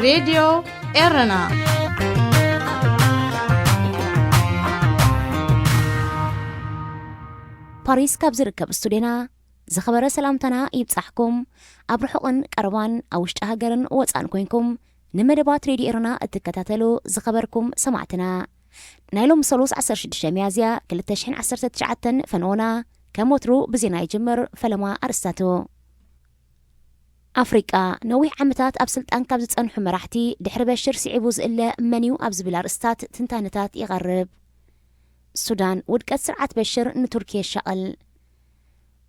ሬድዮ ኤረና። ፓሪስ ካብ ዝርከብ ስቱድዮና ዝኸበረ ሰላምታና ይብጻሕኩም። ኣብ ርሑቕን ቀረባን፣ ኣብ ውሽጢ ሃገርን ወጻእን ኮይንኩም ንመደባት ሬድዮ ኤረና እትከታተሉ ዝኸበርኩም ሰማዕትና፣ ናይ ሎም ሰሉስ ዓሰርተ ሽዱሽተ ሚያዝያ ክልተ ሽሕን ዓሰርተ ትሽዓተን ፈነወና ከም ወትሩ ብዜና ይጅምር። ፈለማ ኣርእስታቱ። ኣፍሪቃ፣ ነዊሕ ዓመታት ኣብ ስልጣን ካብ ዝጸንሑ መራሕቲ ድሕሪ በሽር ስዒቡ ዝእለ መን እዩ ኣብ ዝብል ኣርእስታት ትንታነታት ይቐርብ። ሱዳን፣ ውድቀት ስርዓት በሽር ንቱርኪ የሻቕል።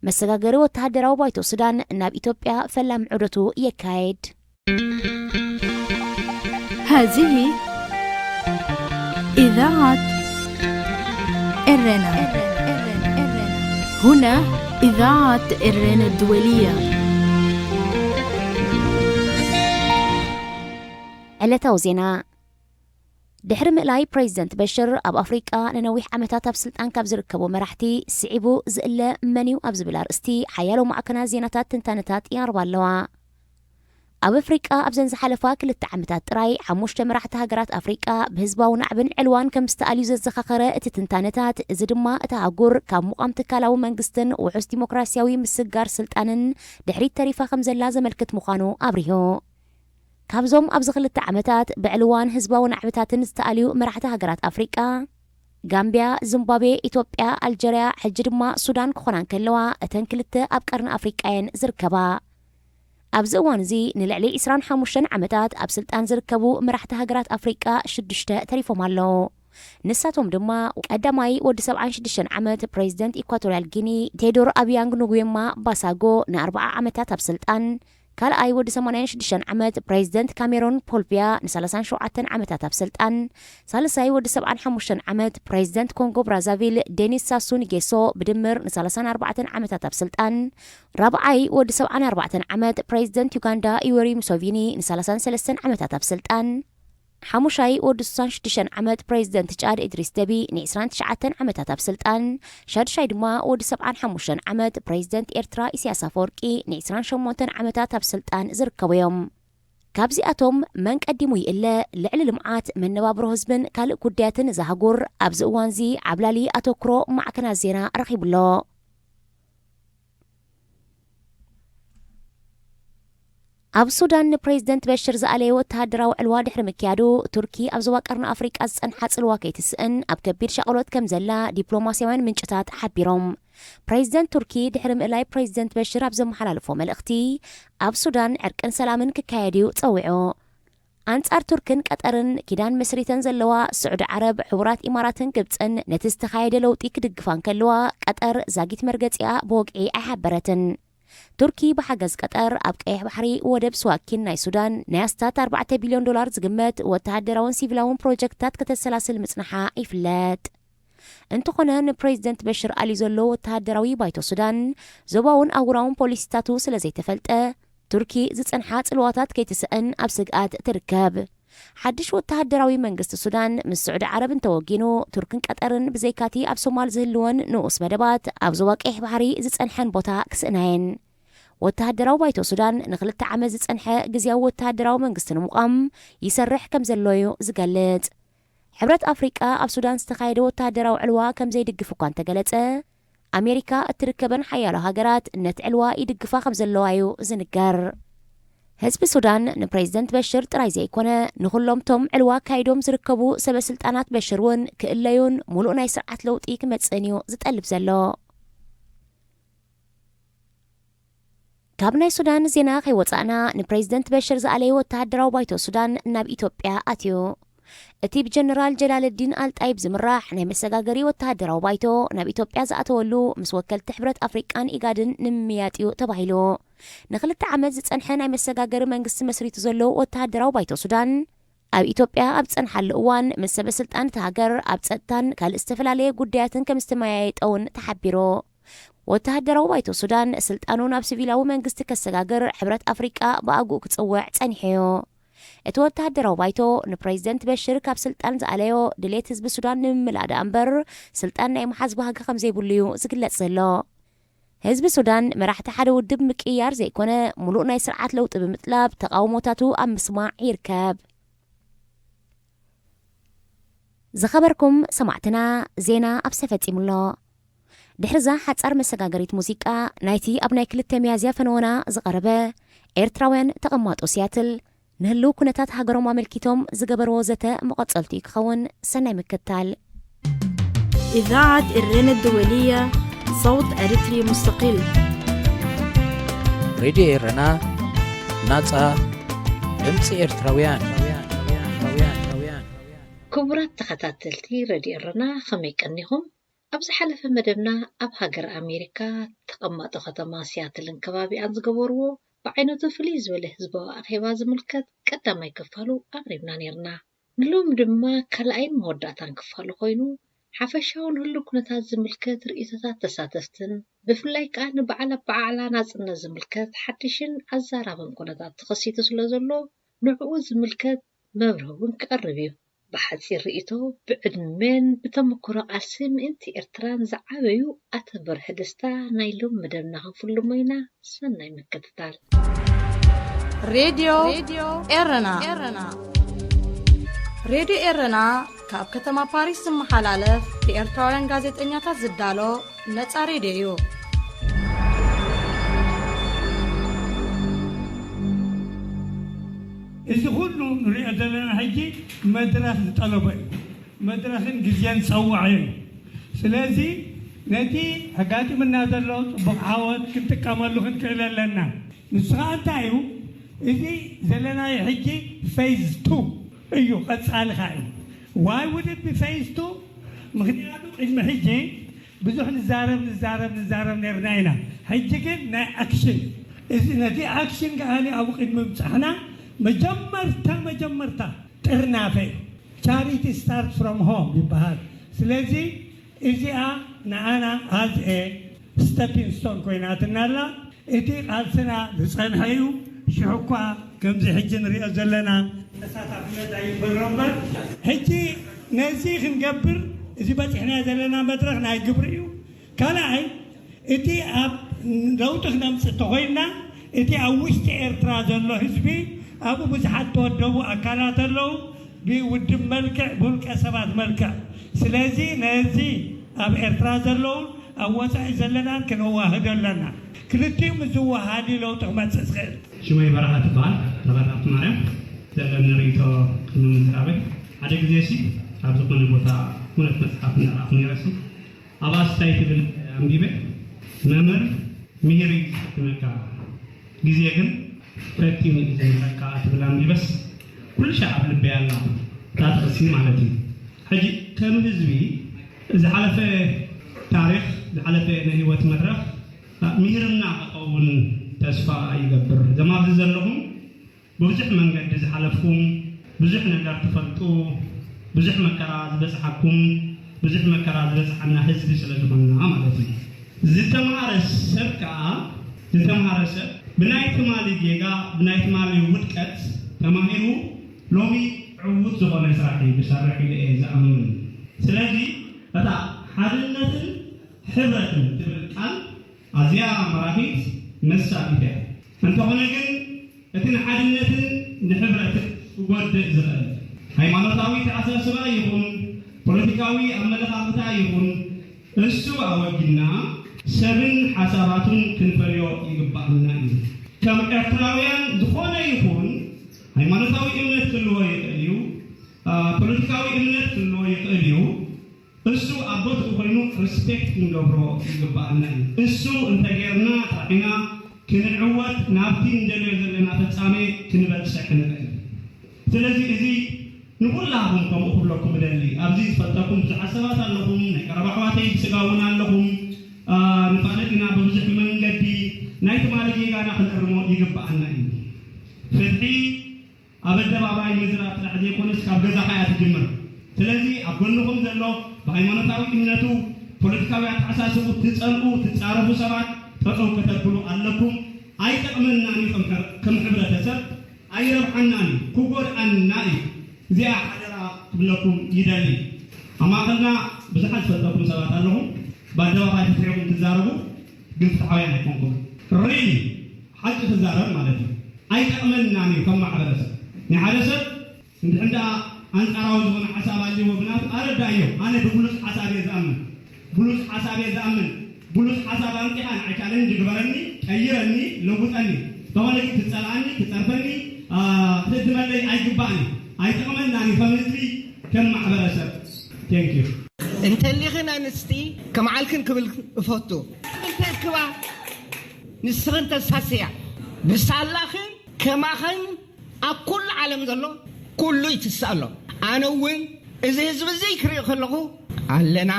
መሰጋገሪ ወተሃደራዊ ባይቶ ሱዳን ናብ ኢትዮጵያ ፈላሚ ዑደቱ የካየድ። هذه إذاعة إرنا. هنا إذاعة إرنا الدولية. ዕለታዊ ዜና። ድሕሪ ምእላይ ፕሬዚደንት በሽር፣ ኣብ ኣፍሪቃ ንነዊሕ ዓመታት ኣብ ስልጣን ካብ ዝርከቡ መራሕቲ ስዒቡ ዝእለ መን እዩ ኣብ ዝብል ኣርእስቲ ሓያሎ ማዕከናት ዜናታት ትንታነታት ይቐርባ ኣለዋ። ኣብ ኣፍሪቃ ኣብዘን ዝሓለፋ ክልተ ዓመታት ጥራይ ሓሙሽተ መራሕቲ ሃገራት ኣፍሪቃ ብህዝባዊ ናዕብን ዕልዋን ከም ዝተኣልዩ ዘዘኻኸረ እቲ ትንታነታት፣ እዚ ድማ እታ ኣህጉር ካብ ምቋም ትካላዊ መንግስትን ውሑስ ዲሞክራሲያዊ ምስግጋር ስልጣንን ድሕሪት ተሪፋ ከም ዘላ ዘመልክት ምዃኑ ኣብሪሁ። ካብዞም ኣብዚ ክልተ ዓመታት ብዕልዋን ህዝባዊ ናዕብታትን ዝተኣልዩ መራሕቲ ሃገራት ኣፍሪቃ፣ ጋምብያ፣ ዚምባብዌ፣ ኢትዮጵያ፣ ኣልጀርያ፣ ሕጂ ድማ ሱዳን ክኾና እንከለዋ፣ እተን ክልተ ኣብ ቀርኒ ኣፍሪቃ እየን ዝርከባ። ኣብዚ እዋን እዚ ንልዕሊ ዕስራን ሓሙሽተን ዓመታት ኣብ ስልጣን ዝርከቡ መራሕቲ ሃገራት ኣፍሪቃ ሽዱሽተ ተሪፎም ኣለዉ። ንሳቶም ድማ፣ ቀዳማይ ወዲ ሰብዓን ሽዱሽተን ዓመት ፕሬዚደንት ኢኳቶርያል ጊኒ ቴዶር ኣቢያንግ ንጉየማ ባሳጎ ንኣርብዓ ዓመታት ኣብ ስልጣን፣ ካልኣይ ወዲ ሰማንያን ሽዱሽተን ዓመት ፕሬዚደንት ካሜሮን ፖል ቢያ ንሰላሳን ሸውዓተን ዓመታት ኣብ ስልጣን፣ ሳልሳይ ወዲ ሰብዓን ሓሙሽተን ዓመት ፕሬዚደንት ኮንጎ ብራዛቪል ዴኒስ ሳሱ ንጌሶ ብድምር ንሰላሳን ኣርባዕተን ዓመታት ኣብ ስልጣን፣ ራብዓይ ወዲ ሰብዓን ኣርባዕተን ዓመት ፕሬዚደንት ዩጋንዳ ዩወሪ ሙሶቪኒ ንሰላሳን ሰለስተን ዓመታት ኣብ ስልጣን፣ ሓሙሻይ ወዲ ስሳን ሽዱሽተን ዓመት ፕሬዚደንት ጫድ ኢድሪስ ደቢ ንዕስራን ትሽዓተን ዓመታት ኣብ ስልጣን፣ ሻዱሻይ ድማ ወዲ ሰብዓን ሓሙሽተን ዓመት ፕሬዚደንት ኤርትራ ኢሳያስ ኣፈወርቂ ንዕስራን ሸሞንተን ዓመታት ኣብ ስልጣን ዝርከቡ እዮም። ካብዚኣቶም መን ቀዲሙ ይእለ፣ ልዕሊ ልምዓት፣ መነባብሮ ህዝብን ካልእ ጉዳያትን ዛህጉር ኣብዚ እዋንዚ ዓብላሊ ኣተኩሮ ማዕከናት ዜና ረኺቡሎ። ኣብ ሱዳን ንፕሬዚደንት በሽር ዝኣለየ ወተሃደራዊ ዕልዋ ድሕሪ ምክያዱ፣ ቱርኪ ኣብ ዞባ ቀርኒ ኣፍሪቃ ዝጸንሓ ጽልዋ ከይትስእን ኣብ ከቢድ ሻቕሎት ከም ዘላ ዲፕሎማስያውያን ምንጭታት ሓቢሮም። ፕሬዚደንት ቱርኪ ድሕሪ ምእላይ ፕሬዚደንት በሽር ኣብ ዘመሓላለፎ መልእኽቲ፣ ኣብ ሱዳን ዕርቅን ሰላምን ክካየድ እዩ ጸዊዑ። ኣንጻር ቱርክን ቀጠርን ኪዳን መስሪተን ዘለዋ ስዑዲ ዓረብ፣ ሕቡራት ኢማራትን ግብጽን ነቲ ዝተኻየደ ለውጢ ክድግፋ እንከለዋ፣ ቀጠር ዛጊት መርገጺኣ ብወግዒ ኣይሓበረትን። ቱርኪ ብሓገዝ ቀጠር ኣብ ቀይሕ ባሕሪ ወደብ ስዋኪን ናይ ሱዳን ናይ ኣስታት ኣርባዕተ ቢልዮን ዶላር ዝግመት ወተሃደራውን ሲቪላውን ፕሮጀክትታት ከተሰላስል ምጽንሓ ይፍለጥ። እንተኾነ፣ ንፕሬዚደንት በሽር ኣሊ ዘሎ ወተሃደራዊ ባይቶ ሱዳን፣ ዞባውን ኣህጉራውን ፖሊሲታቱ ስለ ዘይተፈልጠ፣ ቱርኪ ዝጸንሓ ጽልዋታት ከይትስእን ኣብ ስግኣት ትርከብ። ሓድሽ ወተሃደራዊ መንግስቲ ሱዳን ምስ ስዑዲ ዓረብ እንተወጊኑ፣ ቱርክን ቀጠርን ብዘይካቲ ኣብ ሶማል ዝህልወን ንኡስ መደባት ኣብ ዞባ ቀይሕ ባሕሪ ዝጸንሐን ቦታ ክስእና እየን። ወተሃደራዊ ባይቶ ሱዳን ንኽልተ ዓመት ዝጸንሐ ግዝያዊ ወተሃደራዊ መንግስቲ ንምቋም ይሰርሕ ከም ዘሎ እዩ ዝገልጽ። ሕብረት ኣፍሪቃ ኣብ ሱዳን ዝተኻየደ ወተሃደራዊ ዕልዋ ከም ዘይድግፍ እኳ እንተገለጸ፣ ኣሜሪካ እትርከበን ሓያሎ ሃገራት ነቲ ዕልዋ ይድግፋ ከም ዘለዋ እዩ ዝንገር። ህዝቢ ሱዳን ንፕሬዚደንት በሽር ጥራይ ዘይኮነ፣ ንኹሎም ቶም ዕልዋ ኣካይዶም ዝርከቡ ሰበ ስልጣናት በሽር እውን ክእለዩን ምሉእ ናይ ስርዓት ለውጢ ክመጽእን እዩ ዝጠልብ ዘሎ። ካብ ናይ ሱዳን ዜና ከይወጻእና፣ ንፕሬዚደንት በሽር ዝኣለየ ወተሃደራዊ ባይቶ ሱዳን ናብ ኢትዮጵያ ኣትዩ። እቲ ብጀነራል ጀላለዲን ኣልጣይብ ዝምራሕ ናይ መሰጋገሪ ወተሃደራዊ ባይቶ ናብ ኢትዮጵያ ዝኣተወሉ፣ ምስ ወከልቲ ሕብረት ኣፍሪቃን ኢጋድን ንምምያጥ እዩ ተባሂሉ። ንኽልተ ዓመት ዝጸንሐ ናይ መሰጋገሪ መንግስቲ መስሪቱ ዘሎ ወተሃደራዊ ባይቶ ሱዳን፣ ኣብ ኢትዮጵያ ኣብ ዝጸንሓሉ እዋን፣ ምስ ሰበ ስልጣን እታ ሃገር ኣብ ጸጥታን ካልእ ዝተፈላለየ ጉዳያትን ከም ዝተመያየጠ እውን ተሓቢሩ። ወተሃደራዊ ባይቶ ሱዳን፣ ስልጣኑ ናብ ሲቪላዊ መንግስቲ ከሰጋግር ሕብረት ኣፍሪቃ ብኣግኡ ክጽውዕ ጸኒሑ እዩ። እቲ ወተሃደራዊ ባይቶ፣ ንፕሬዚደንት በሽር ካብ ስልጣን ዝኣለዮ ድሌት ህዝቢ ሱዳን ንምምላእ ደኣ እምበር፣ ስልጣን ናይ ምሓዝ ባህጊ ከም ዘይብሉ እዩ ዝግለጽ ዘሎ። ህዝቢ ሱዳን መራሕቲ ሓደ ውድብ ምቅይያር ዘይኮነ፣ ሙሉእ ናይ ስርዓት ለውጢ ብምጥላብ ተቓውሞታቱ ኣብ ምስማዕ ይርከብ። ዝኸበርኩም ሰማዕትና፣ ዜና ኣብሰ ፈጺሙ ኣሎ። ድሕሪዛ ሓጻር መሰጋገሪት ሙዚቃ፣ ናይቲ ኣብ ናይ ክልተ ሚያዝያ ፈነወና ዝቐረበ ኤርትራውያን ተቐማጦ ሲያትል ንህልው ኩነታት ሃገሮም ኣመልኪቶም ዝገበርዎ ዘተ መቐጸልቱ እዩ ክኸውን። ሰናይ ምክትታል። إذاعة إرنا الدولية، صوت أريتري مستقل. ሬድዮ ኤረና፣ ናጻ ድምጺ ኤርትራውያን። ክቡራት ተኸታተልቲ ረድዮ ኤረና፣ ከመይ ቀኒኹም? ኣብ ዝሓለፈ መደብና፣ ኣብ ሃገር ኣሜሪካ ተቐማጦ ከተማ ሲያትልን ከባቢኣን ዝገበርዎ ብዓይነቱ ፍልይ ዝበለ ህዝባዊ ኣኼባ ዝምልከት ቀዳማይ ክፋሉ ኣቕሪብና ኔርና። ንሎሚ ድማ ካልኣይን መወዳእታን ክፋሉ ኮይኑ፣ ሓፈሻዊ ንህሉ ኩነታት ዝምልከት ርእይቶታት ተሳተፍትን ብፍላይ ከኣ ንበዓል ኣበዓዕላ ናጽነት ዝምልከት ሓድሽን ኣዛራብን ኩነታት ተኸሲቱ ስለ ዘሎ፣ ንዕኡ ዝምልከት መብርሂ እውን ክቐርብ እዩ። ብሓጺር ርእይቶ፣ ብዕድመን ብተመክሮ ቃልሲ ምእንቲ ኤርትራን ዝዓበዩ ኣቶ በርሀ ደስታ ናይ ሎም መደብና ክንፍልሞ ኢና። ሰናይ ምክትታል። ሬድዮ ኤረና። ሬድዮ ኤረና ካብ ከተማ ፓሪስ ዝመሓላለፍ ብኤርትራውያን ጋዜጠኛታት ዝዳሎ ነጻ ሬድዮ እዩ። እዚ ኩሉ ንሪኦ ዘለና ሕጂ መድረኽ ዝጠለቦ እዩ። መድረኽን ግዜን ዝጸውዖ እዩ። ስለዚ ነቲ ኣጋጢሙና ዘሎ ጽቡቕ ዓወት ክንጥቀመሉ ክንክእል ኣለና። ንሱ ኸኣ እንታይ እዩ? እዚ ዘለናዮ ሕጂ ፌዝ ቱ እዩ፣ ቀጻሊ ኸኣ እዩ። ዋይ ውድ ቢ ፌዝ ቱ? ምኽንያቱ ቅድሚ ሕጂ ብዙሕ ንዛረብ ንዛረብ ንዛረብ ነርና ኢና። ሕጂ ግን ናይ ኣክሽን፣ እዚ ነቲ ኣክሽን ከኣ ኣብ ቅድሚ ምብጻሕና መጀመርታ መጀመርታ ጥርናፈ እዩ። ቻሪቲ ስታርት ፍሮም ሆም ይበሃል። ስለዚ እዚኣ ንኣና ኣዝ ኤ ስተፒንግ ስቶን ኮይናትና ኣላ። እቲ ቃልስና ዝጸንሐ እዩ። ሽሕ እኳ ከምዚ ሕጂ ንሪኦ ዘለና ተሳታፍነት ኣይበሮ እምበር፣ ሕጂ ነዚ ክንገብር፣ እዚ በጺሕናዮ ዘለና መድረኽ ናይ ግብሪ እዩ። ካልኣይ፣ እቲ ኣብ ለውጢ ክነምጽእ እንተኾይንና፣ እቲ ኣብ ውሽጢ ኤርትራ ዘሎ ህዝቢ፣ ኣብኡ ብዙሓት ተወደቡ ኣካላት ኣለዉ፣ ብውድብ መልክዕ፣ ብውልቀ ሰባት መልክዕ። ስለዚ ነዚ ኣብ ኤርትራ ዘለውን ኣብ ወጻኢ ዘለናን ክነዋህዶ ኣለና። ክልቲኡ ምስ ዝወሃድ እዩ ለውጢ ክመጽእ ዝኽእል። ሽመይ በረኻ ትበሃል። ተቐዳት ማርያም። ዘለኒ ርእይቶ ቅድሚ ምዝራበይ፣ ሓደ ግዜ ሲ ኣብ ዝኾነ ቦታ እውነት መጽሓፍ እናረኣኹ ነይረ ሲ ኣብ ኣስታይ ትብል ኣንቢበ፣ መምህር ምሂር እዩ ዝፈትነካ፣ ግዜ ግን ፈቲኑ እዩ ዝምህረካ ትብል ኣንቢበስ ኩሉ ሻዕ ኣብ ልበይ ኣላ እታ ጥቕሲ ማለት እዩ። ሕጂ ከም ህዝቢ ዝሓለፈ ታሪኽ፣ ዝሓለፈ ናይ ህይወት መድረኽ ምሂርና ክኸውን ተስፋ ይገብር። እዞም ኣብዚ ዘለኹም ብብዙሕ መንገዲ ዝሓለፍኩም፣ ብዙሕ ነገር ትፈልጡ፣ ብዙሕ መከራ ዝበጽሓኩም፣ ብዙሕ መከራ ዝበጽሓና ህዝቢ ስለ ዝኾንና ማለት እዩ። ዝተምሃረ ሰብ ከኣ፣ ዝተምሃረ ሰብ ብናይ ትማሊ ጌጋ፣ ብናይ ትማሊ ውድቀት ተማሂሩ ሎሚ ዕዉት ዝኾነ ስራሕ እዩ ክሰርሕ ኢለ እየ ዝኣምን። ስለዚ እታ ሓድነትን ሕብረትን ትብል ቃል ኣዝያ መራሒት መሳጢት እያ። እንተኾነ ግን እቲ ንሓድነትን ንሕብረትን ክጎድእ ዝኽእል ሃይማኖታዊ ተኣሳስባ ይኹን ፖለቲካዊ ኣመለኻኽታ ይኹን እሱ ኣወጊድና ሰብን ሓሳባቱን ክንፈልዮ ይግባኣና እዩ። ከም ኤርትራውያን ዝኾነ ይኹን ሃይማኖታዊ እምነት ክህልዎ ይኽእል እዩ። ፖለቲካዊ እምነት ክህልዎ ይኽእል እዩ። እሱ ኣብ ቦትኡ ኮይኑ ሪስፔክት ክንገብሮ ይግባኣና እዩ። እሱ እንተጌርና ጥራሕ ኢና ክንዕወት ናብቲ ንደልዮ ዘለና ፍጻሜ ክንበጽሕ ንኽእል። ስለዚ እዚ ንኹላኹም ከምኡ ክብለኩም እደሊ። ኣብዚ ዝፈልጠኩም ብዙሓት ሰባት ኣለኹም፣ ናይ ቀረባ ኣሕዋተይ ብስጋ እውን ኣለኹም። ንፋለጥ ኢና ብብዙሕ መንገዲ። ናይ ትማሊ ጌጋና ክንእርሞ ይግባኣና እዩ። ፍትሒ ኣብ ኣደባባይ ምዝራብ ጥራሕ ዘይኮነስ ካብ ገዛኻ እያ ትጅምር። ስለዚ ኣብ ጎንኹም ዘሎ ብሃይማኖታዊ እምነቱ፣ ፖለቲካዊ ኣተሓሳስቡ ትጸልኡ ትጻረፉ ሰባት ጠጠው ከተብሉ ኣለኩም። ኣይጠቕመናን እዩ ከም ከም ሕብረተሰብ፣ ኣይረብሓናን እዩ፣ ክጎድኣና እዩ። እዚኣ ሓደራ ክብለኩም ይደሊ። ኣብ ማእኸልና ብዙሓት ዝፈልጠኩም ሰባት ኣለኹም፣ ብኣደባባይ ተትሪኹም ትዛረቡ። ግን ፍትሓውያን ኣይኮንኩም። ሪሊ ሓቂ ክዛረብ ማለት እዩ። ኣይጠቕመናን እዩ ከም ማሕበረሰብ። ናይ ሓደ ሰብ እንድሕር ደኣ ኣንጻራዊ ዝኾነ ሓሳብ ኣልዎ ብናቱ ኣረዳእዮ። ኣነ ብብሉጽ ሓሳብ እየ ዝኣምን። ብሉጽ ሓሳብ እየ ዝኣምን። ብሉጽ ሓሳብ ኣምጺኻ ንዓይ ቻለንጅ ግበረኒ፣ ቀይረኒ፣ ለውጠኒ። ተኾነ ግን ክጸልኣኒ፣ ክጸርፈኒ፣ ኣ፣ ክህድመለይ ኣይግባእን። ኣይጠቕመናን እዩ ከም ህዝቢ፣ ከም ማሕበረሰብ። Thank you። እንተሊኽን ኣንስቲ ከመዓልክን ክብል እፈቱ። እንተ ክባ ንስኽን ተሳስያ ብሳላኽን ከማኽን ኣብ ኩሉ ዓለም ዘሎ ኩሉ ይትስእ ኣሎ። ኣነ እውን እዚ ህዝቢ እዚ ክሪኦ ከለኹ ኣለና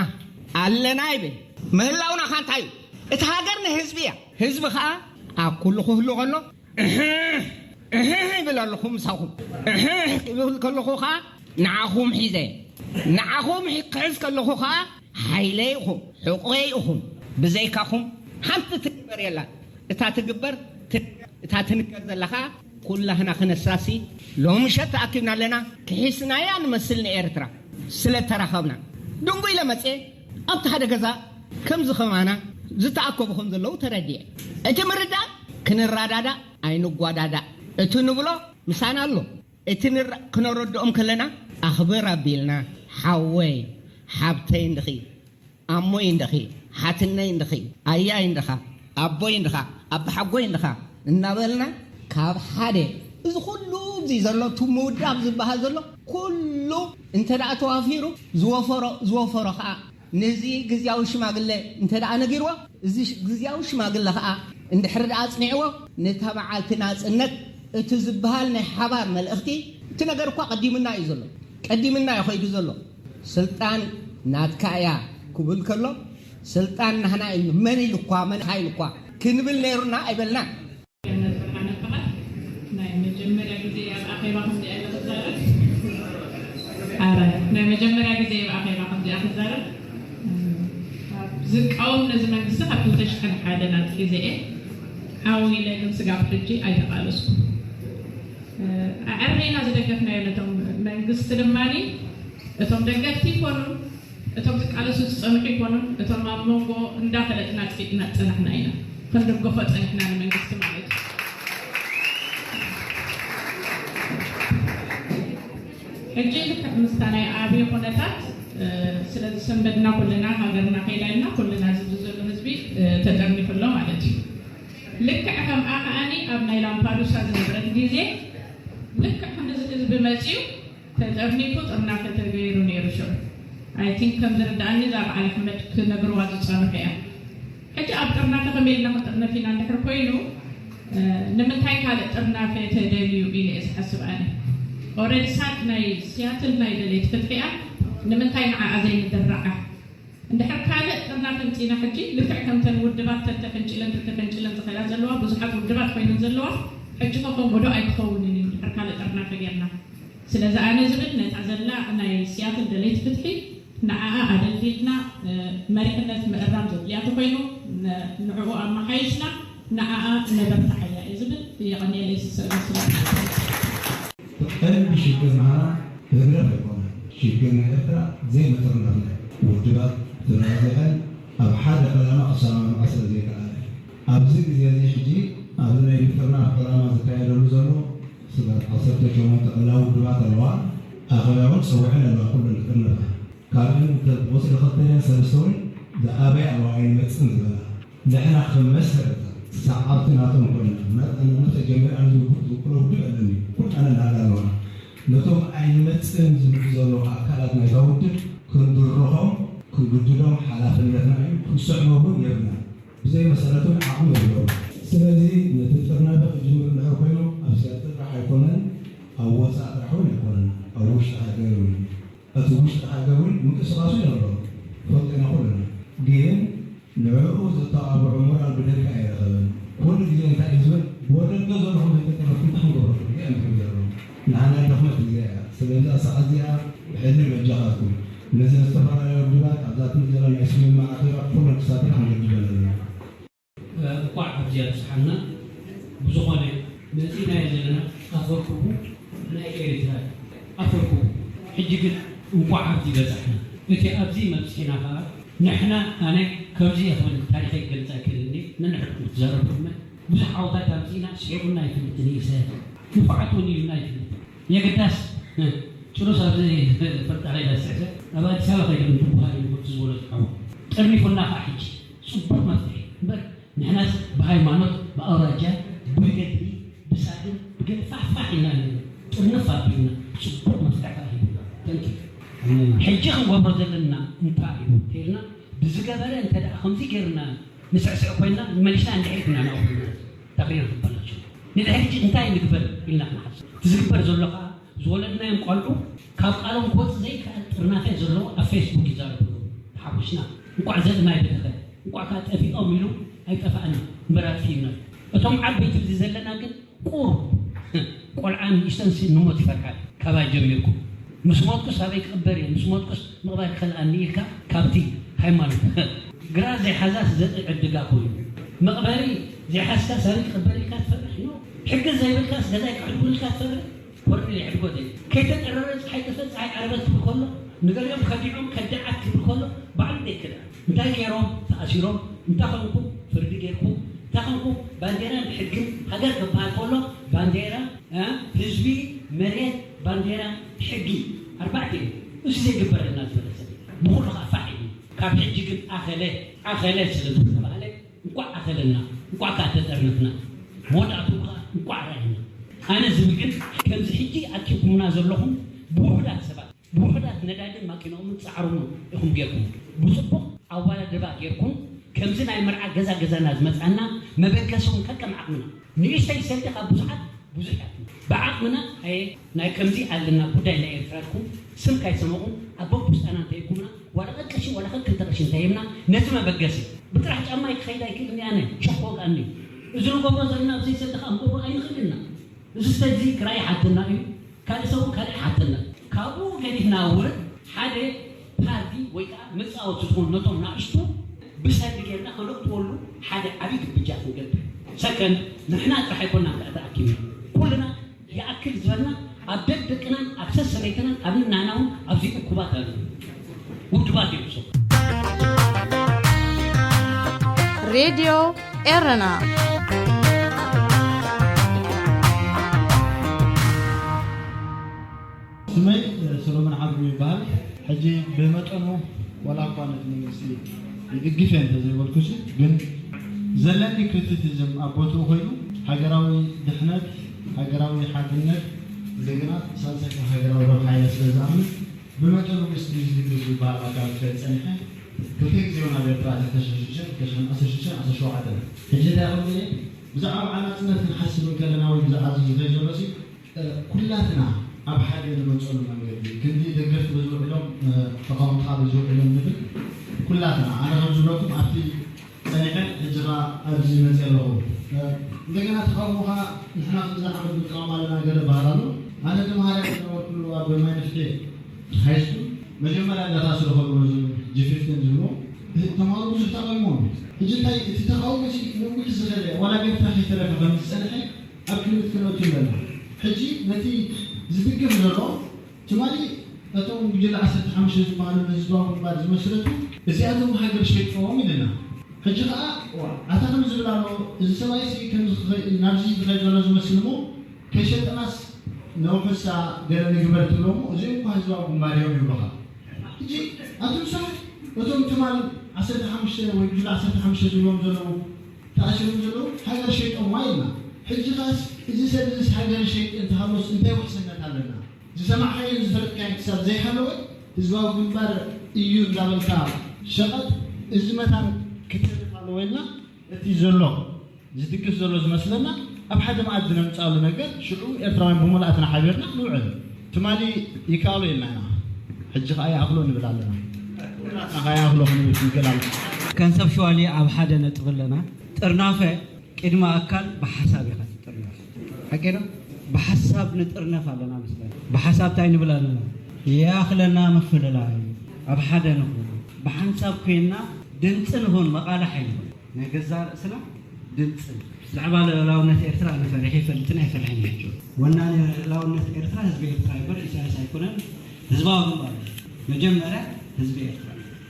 ኣለና ይብል። ምህላውና ኻንታይ እዩ? እቲ ሃገር ንህዝቢ እያ። ህዝቢ ኸዓ ኣብ ኩሉ ክህሉ ከሎ እህ እህ ይብል ኣለኹ ምሳኹም። እህ ይብል ከለኹ ኸዓ ንዓኹም ሒዘ ንዓኹም ክሕዝ ከለኹ ኸዓ ሓይለ ኢኹም፣ ሕቑየ ኢኹም። ብዘይካኹም ሓንቲ ትግበር የላን። እታ ትግበር እታ ትንገር ዘላ ኸዓ ኩላህና ክነሳሲ ሎምሸት ተኣኪብና ኣለና። ክሒስናያ ንመስል ንኤርትራ ስለ ተራኸብና። ድንጉ ኢለ መፅየ ኣብቲ ሓደ ገዛ ከምዚ ኸማና ዝተኣከቡ ከም ዘለዉ ተረዲኤ። እቲ ምርዳእ ክንረዳዳእ ኣይንጓዳዳእ። እቲ ንብሎ ምሳና ኣሎ። እቲ ንረ- ክነረድኦም ከለና ኣኽብር ኣቢልና ሓወይ ሓብተይ እንድኺ ኣሞይ እንድኺ ሓትነይ እንድኺ ኣያይ እንድኻ ኣቦይ እንድኻ ኣባሓጎይ እንድኻ እናበልና ካብ ሓደ እዚ ኩሉ እዚ ዘሎ እቲ ምውዳብ ዝበሃል ዘሎ ኩሉ እንተ ደኣ ተዋፊሩ ዝወፈሮ ዝወፈሮ ከዓ ነዚ ግዝያዊ ሽማግለ እንተ ደኣ ነጊርዎ እዚ ግዝያዊ ሽማግለ ከዓ እንድሕር ደኣ ኣፅኒዕዎ ነታ በዓልቲ ናፅነት እቲ ዝበሃል ናይ ሓባር መልእኽቲ እቲ ነገር እኳ ቀዲምና እዩ ዘሎ ቀዲምና እዩ ከይዱ ዘሎ ስልጣን ናትካ እያ ክብል ከሎ ስልጣን ናህና እዩ መን ኢሉ እኳ መን ኢሉ እኳ ክንብል ነይሩና ኣይበልናን። ናይ መጀመርያ ግዜ ኣብ ኣኼባ ከምዚኣ ኢለ ክዛረብ ኣረ ናይ መጀመርያ ግዜ ኣብ ኣኼባ ከምዚኣ ክዛረብ ዝቃወም ነዚ መንግስቲ ካብ ክልተ ሽሕን ሓደን ኣትሒዘ እየ ዓው ኢለ ግን ስጋብ ሕጂ ኣይተቃለስኩ ኣዕርና ዝደገፍናዮ ነቶም መንግስቲ ድማ እቶም ደገፍቲ ይኮኑ እቶም ዝቃለሱ ዝፀንሑ ይኮኑ እቶም ኣብ መንጎ እንዳፈለጥና ኣጥፊእና ዝፀናሕና ኢና ክንድገፎ ፀኒሕና ንመንግስቲ ማለት እዩ ሕጂ ልክዕ ምስታ ናይ ኣብይ ኩነታት ስለዝሰንበድና ኩልና ሃገርና ከይዳ ኢልና ኩልና ዝብ ዘሎ ህዝቢ ተጠርኒፉ ኣሎ ማለት እዩ ልክዕ ከምኣ ከዓኒ ኣብ ናይ ላምፓዱሳ ዝነበረት ግዜ ልክዕ ክንድዚ ህዝቢ መፅዩ ተጠርኒፉ ጥርናፈ ተገይሩ ነይሩ ሽዑ I think ከም ዝርድኣኒ እዛ በዓል ኣሕመድ ክነግርዋ ዝፀንሑ እያ ሕጂ ኣብ ጥርናፈ ከመይ ኢልና ክንጥርነፍ ኢና እንድሕር ኮይኑ ንምንታይ ካልእ ጥርናፈ ተደልዩ ኢለ እየ ዝሓስብ ኣነ already ሳድ ናይ ሲያትል ናይ ደለይቲ ፍትሒ እያ ንምንታይ ንዓኣ ዘይንድርዓ እንድሕር ካልእ ጥርናፈ ኣምፂእና ሕጂ ልክዕ ከምተን ውድባት ተተፈንጭለን ተተፈንጭለን ዝኸዳ ዘለዋ ብዙሓት ውድባት ኮይነን ዘለዋ ሕጂ ከ ከምኡ ዶ ኣይክኸውንን እዩ እንድሕር ካልእ ጥርናፈ ጌርና ስለዚ ኣነ ዝብል ነታ ዘላ ናይ ሲያትል ደለይቲ ፍትሒ ንዓኣ ኣደልዲልና መሪሕነት ምእራም ዘድልያ ተኾይኑ ንዕኡ ኣመሓይሽና ንዓኣ ነበርትዓያ እየ ዝብል የቐንየለይ ስሰብ ስለ ቀንዲ ሽግር ናህና ህግደፍ ኣይኮነን ሽግር ናይ ኤርትራ ዘይምጥርናፍና ውድባት ተናዚሐን ኣብ ሓደ ዕላማ ክሰማምዓ ስለ ዘይከኣለ ኣብዚ ግዜ እዚ ሕጂ ኣብዚ ናይ ምጥርናፍ ዕላማ ዝካየደሉ ዘሎ ስጋት ዓሰርተ ሸሞንተ ዕላዊ ውድባት ኣለዋ ኣኸባውን ፀውዕን ኣለዋ ኩሉ ንጥርነፋ ካብን ወስደ ክልተን ሰለስተ እውን ዝኣበይ ኣለዋ ኣይንመፅን ዝበላ ንሕና ከም መሰረታ ሰዓብቲ ናቶም ኮይና መጠን መተ ጀሚራ ዝውድብ ኣለኒ ኩላነ ናዳ ኣለዋ ነቶም ኣይንመፅን ዝብሉ ዘለዉ ኣካላት ናይታ ውድብ ክንድርኾም ክንግድዶም ሓላፍነትና እዩ ክንስዕሞ እውን የብልና ብዘይ መሰረቱ ዓቕሚ የብሎም ስለዚ ነቲ ጥርናፈ ክጅምር እንድሕር ኮይኑ ኣብ ሲያትል ጥራሕ ኣይኮነን ኣብ ወፃኢ ጥራሕ እውን ኣይኮነን ኣብ ውሽጢ ሃገር እውን እቲ ውሽጢ ሃገር እውን ምንቅስቃሱ ይነበሮ ፈልጦ ኢና ኩልና ግን ንዕኡ ዘተባብዑ ሞራል ብደገ ኣይረኸበን ኩሉ ግዜ እንታይ እዩ ዝብል ብወደገ ዘለኹም ዘይተጠረፍኩም እንታይ ክንገብረኩም ግዜ እዮም ትብል ዘለኹም ንዓና ድኽመት ግዜ እያ ስለዚ ኣሳዕ እዚኣ ብሕድሪ በጃኻትኩም ነዚ ዝተፈላለዩ ውድባት ኣብዛ ትምዘላ ናይ ስምምዕ ኣኼባ ኩለን ክሳተፋ ክንገድደን ኣለና እንኳዕ ኣብዚ ኣብዝሓና ብዝኾነ መፂናዮ ዘለና ኣፈርክቡ ናይ ኤርትራ ኣፈርክቡ ሕጂ ግን እንኳዕ ኣብዚ በፃሕና እቲ ኣብዚ መብፅሒና ከዓ ንሕና ኣነ ከምዚ እየ ክብል ታሪኸይ ክገልጽ ኣይክእልን እየ። ነንሕድኩም ክትዛረቡ ድማ ብዙሕ ዓወታት ኣምጺእና ስሒቑና ኣይፈልጥን እዩ። ሰ ንፉዓት እውን ኢሉና ኣይፈልጥን። የግዳስ ጭሩስ ኣብዚ ፈልጣ ከይዳ ስሕሰ ኣብ ኣዲስ ኣበባ ከይዱ እንትብሃል እዩ ዝብሎ ዝሓው ጠርኒፉና ከዓ ሕጂ ጽቡቕ መፍትሒ እምበር ንሕናስ ብሃይማኖት ብኣውራጃ ብገድሊ ብሳግን ብገለ ፋሕፋሕ ኢልና ነይሩ ጥርንፍ ኣቢልና ጽቡቕ መፍትሒ ከዓ ሂቡና። ተንኪ ሕጂ ክንገብሮ ዘለና እንታይ እዩ ተይልና ብዝገበረ እንተ ደኣ ከምዚ ገይርና ንስዕስዕ ኮይና መሊስና እንድሕሪት ኢና ንኣኹ ተኽሪር ዝበላቸው ንድሕሪ ሕጂ እንታይ ንግበር ኢልና ክንሓስብ እቲ ዝግበር ዘሎ ከዓ ዝወለድናዮም ቆልዑ ካብ ቃሎም ክወፅ ዘይከኣል ጥርናፈ ዘለዎ ኣብ ፌስቡክ ይዛረቡ ተሓጉስና እንቋዕ ዘጥማይ በተኸ እንቋዕ ከዓ ጠፊኦም ኢሉ ኣይጠፋእና እምበር ኣጥፊእና እቶም ዓበይቲ እዚ ዘለና ግን ቁሩብ ቆልዓ ንእሽተንሲ ንሞት ይፈርሓል ካባይ ጀሚርኩም ምስ ሞትኩስ ኣበይ ክቕበር እየ ምስ ሞትኩስ ምቕባር ይኸልኣኒ ኢልካ ካብቲ ሃይማኖት ግራ ዘይሓዛስ ዘርኢ ዕድጋ ኮይኑ መቕበሪ ዘይሓዝካስ ኣበይ ክቕበር ኢልካ ትፈርሕ ኖ ሕጊ ዘይብልካስ ገዛይ ክዕድጉልካ ትፈርሕ ኮርኒ ይዕድጎ ደይ ከይተጠረረ ፀሓይ ጥፈ ፀሓይ ዓረበት ክብል ከሎ ንገሊኦም ከዲዖም ከዳዓት ክብል ከሎ ባዕሉ ደይክዳ እንታይ ገይሮም ተኣሲሮም እንታይ ኾንኩም ፍርዲ ገይርኩም እንታይ ኾንኩም ባንዴራን ሕግን ሃገር ክበሃል ከሎ ባንዴራ ህዝቢ መሬት ባንዴራ ሕጊ ኣርባዕተ እዩ እሱ ዘይግበረልና ዝበለ ሰብ ብኩሉ ከዓ ፋሕ እዩ ካብ ሕጂ ግን ኣኸለ ኣኸለ ስለ ዝተባህለ እንቋዕ ኣኸለና እንቋዕ ከዓ ተጠርነፍና መወዳእቱ ከዓ እንቋዕ ራእና ኣነ ዝብል ግን ከምዚ ሕጂ ኣኪብኩምና ዘለኹም ብውሑዳት ሰባት ብውሑዳት ነዳድን ማኪናኦምን ፃዕሮምን ኢኹም ጌርኩም ብፅቡቕ ኣዋዳድባ ጌርኩም ከምዚ ናይ መርዓ ገዛ ገዛና ዝመፃና መበገሲ እውን ከከም ዓቕምና ንእሽተይ ሰልዲ ካብ ብዙሓት ብዙሕ ያትና ብዓቕምና ኣየ ናይ ከምዚ ኣለና ጉዳይ ናይ ኤርትራ ኢልኩም ስም ካይሰመቑም ኣብ በብውስጣና እንተይልኩምና ዋላ ቀቅሺ ዋላ ከክልተ ቅርሺ እንተሂብና ነቲ መበገሲ ብጥራሕ ጫማ ይክኸይድ ኣይክእልን ኣነ ሸኮ ወግኣኒ እዚ ንገብሮ ዘለና ኣብዘይ ሰልዲ ከዓ ንገብሮ ኣይንኽእልና እዚ ሰልዲ ክራይ ሓትና እዩ ካልእ ሰብ ካልእ ሓትና ካብኡ ገዲፍና እውን ሓደ ፓርቲ ወይ ከዓ መፃወቲ ዝኾኑ ነቶም ናእሽቱ ብሰልዲ ጌርና ከነእትወሉ ሓደ ዓብዪ ግብጃ ክንገብር ሰከን ንሕና ጥራሕ ኣይኮና ከዓ ተኣኪብና ኩልና ይኣክል ዝበልና ኣብ ደቅ ደቅናን ኣብ ሰሰበይትናን ኣብ ንናናውን ኣብዚ እኩባት ኣለዉ ውድባት እዮም ሰው ሬድዮ ኤረና ስመይ ሰሎሞን ዓብዱ ይበሃል። ሕጂ ብመጠኑ ዋላ እኳ ነቲ መንግስቲ ይድግፍ እየ እንተዘይበልኩሲ ግን ዘለኒ ክሪቲሲዝም ኣብ ቦትኡ ኮይኑ ሃገራዊ ድሕነት፣ ሃገራዊ ሓድነት እንደገና ሳልሳይ ሃገራዊ ረብሓ ኢለ ስለ ዝኣምን ብመጠኑ ምስቲ ዝድግፍ ዝበሃል ኣካል ክኸይድ ፀኒሐ ክልተ ግዜ እውን ኣብ ኤርትራ እተ ተሽሽሸ ተሽን ኣስር ሽዱሽተ ኣስር ሸውዓተ ሕጂ እንታይ ክብል እየ ብዛዕባ በዓል ናፅነት ክንሓስብ እንከለና ወይ ብዛዕባ እዚ ዝኸይድ ዘሎ ኩላትና ኣብ ሓደ ንመፀሉ መንገዲ ክንዲ ደገፍቲ በዚ ውዕሎም ተቃወምቲ ከዓ በዚ ውዕሎም ንብል ኩላትና ኣነ ከም ዝብለኩም ኣብቲ ፀኒሐ ሕጂ ከዓ ኣብዚ መፅእ ኣለኹ እንደገና ተቃውሞ ከዓ ንሕና ከምዚ ዓመት ንቃወም ኣለና ገለ በሃል ኣሎ ኣነ ተምሃራይ ዝነበርኩሉ ኣብ ማይ መፍትሒ ሃይስኩል መጀመርያ እንዳታስሩ ከለዉ እዚ ጂ ፊፍቲን ዝብሉ ተምሃሮ ብዙሕ ተቃዊሞም ሕጂ እንታይ እቲ ተቃውሞ እዚ ነዊሕ ዝኸደ ዋላ ገርታ ከይተረፈ ከም ዝፀንሐ ኣብ ክልት ክነቱ ኣለና ሕጂ ነቲ ዝድግፍ ዘሎ ትማሊ እቶም ጉጅለ ዓሰርተ ሓሙሽተ ዝበሃሉ ንህዝባዊ ግንባር ዝመስረቱ እዚኣቶም ሃገር ሸይጥዎም ኢለና ሕጂ ከዓ ኣታ ከም ዝብል ኣሎ እዚ ሰብኣይ ሲ ናብዚ ዝኸይድ ዘሎ ዝመስል እሞ ከይሸጠናስ ነውሕሳ ገለ ንግበር ትብሎሞ እዚኦም እኳ ህዝባዊ ግንባር እዮም ይብሉኻ ሕጂ ኣቱም ሰብ እቶም ትማል ዓሰርተ ሓሙሽተ ወይ ብጅላ ዓሰርተ ሓሙሽተ ዝብሎም ዘለዉ ተኣሲሮም ዘለዉ ሃገር ሸይጦማ ኢልና ሕጂ ኻስ እዚ ሰብ እዚስ ሃገር ሸይጥ እንተሃሎስ እንታይ ውሕስነት ኣለና ዝሰማዕካዮን ዝፈለጥካዮን ክሳብ ዘይሃለወ ህዝባዊ ግንባር እዩ እንዳበልካ ሸቐጥ እዚ መታን ክትህልፍ ኣለዎ ኢልና እቲ ዘሎ ዝድግፍ ዘሎ ዝመስለና ኣብ ሓደ መኣዲ ነምፅኣሉ ነገር ሽዑ ኤርትራውያን ብምሉኣትና ሓቢርና ንውዕል ትማሊ ይከኣሎ ኢልና ኢና ሕጂ ከዓ ይኣኽሎ ንብል ኣለና ናኻ ይኣኽሎ ክንብል ክንገል ኣሎ ከም ሰብ ሸዋሊ ኣብ ሓደ ነጥብ ኣለና ጥርናፈ ቅድሚ ኣካል ብሓሳብ ኢኻ ትጥርነፍ ሓቂ ዶ ብሓሳብ ንጥርነፍ ኣለና መስለኒ ብሓሳብ እንታይ ንብል ኣለና ይኣኽለና ምፍልላይ ኣብ ሓደ ንኹን ብሓንሳብ ኮይንና ድምፂ ንኹን መቓልሕ ኣይንኹን ናይ ገዛእ ርእስና ድምፅን ብዛዕባ ልእላውነት ኤርትራ ኣነ ፈሪሐ ኣይፈልጥን ኣይፈርሕን ሕጂ ወናኒ ልእላውነት ኤርትራ ህዝቢ ኤርትራ ይበር ኢሳያስ ኣይኮነን ህዝባዊ ግንባር መጀመርያ ህዝቢ ኤርትራ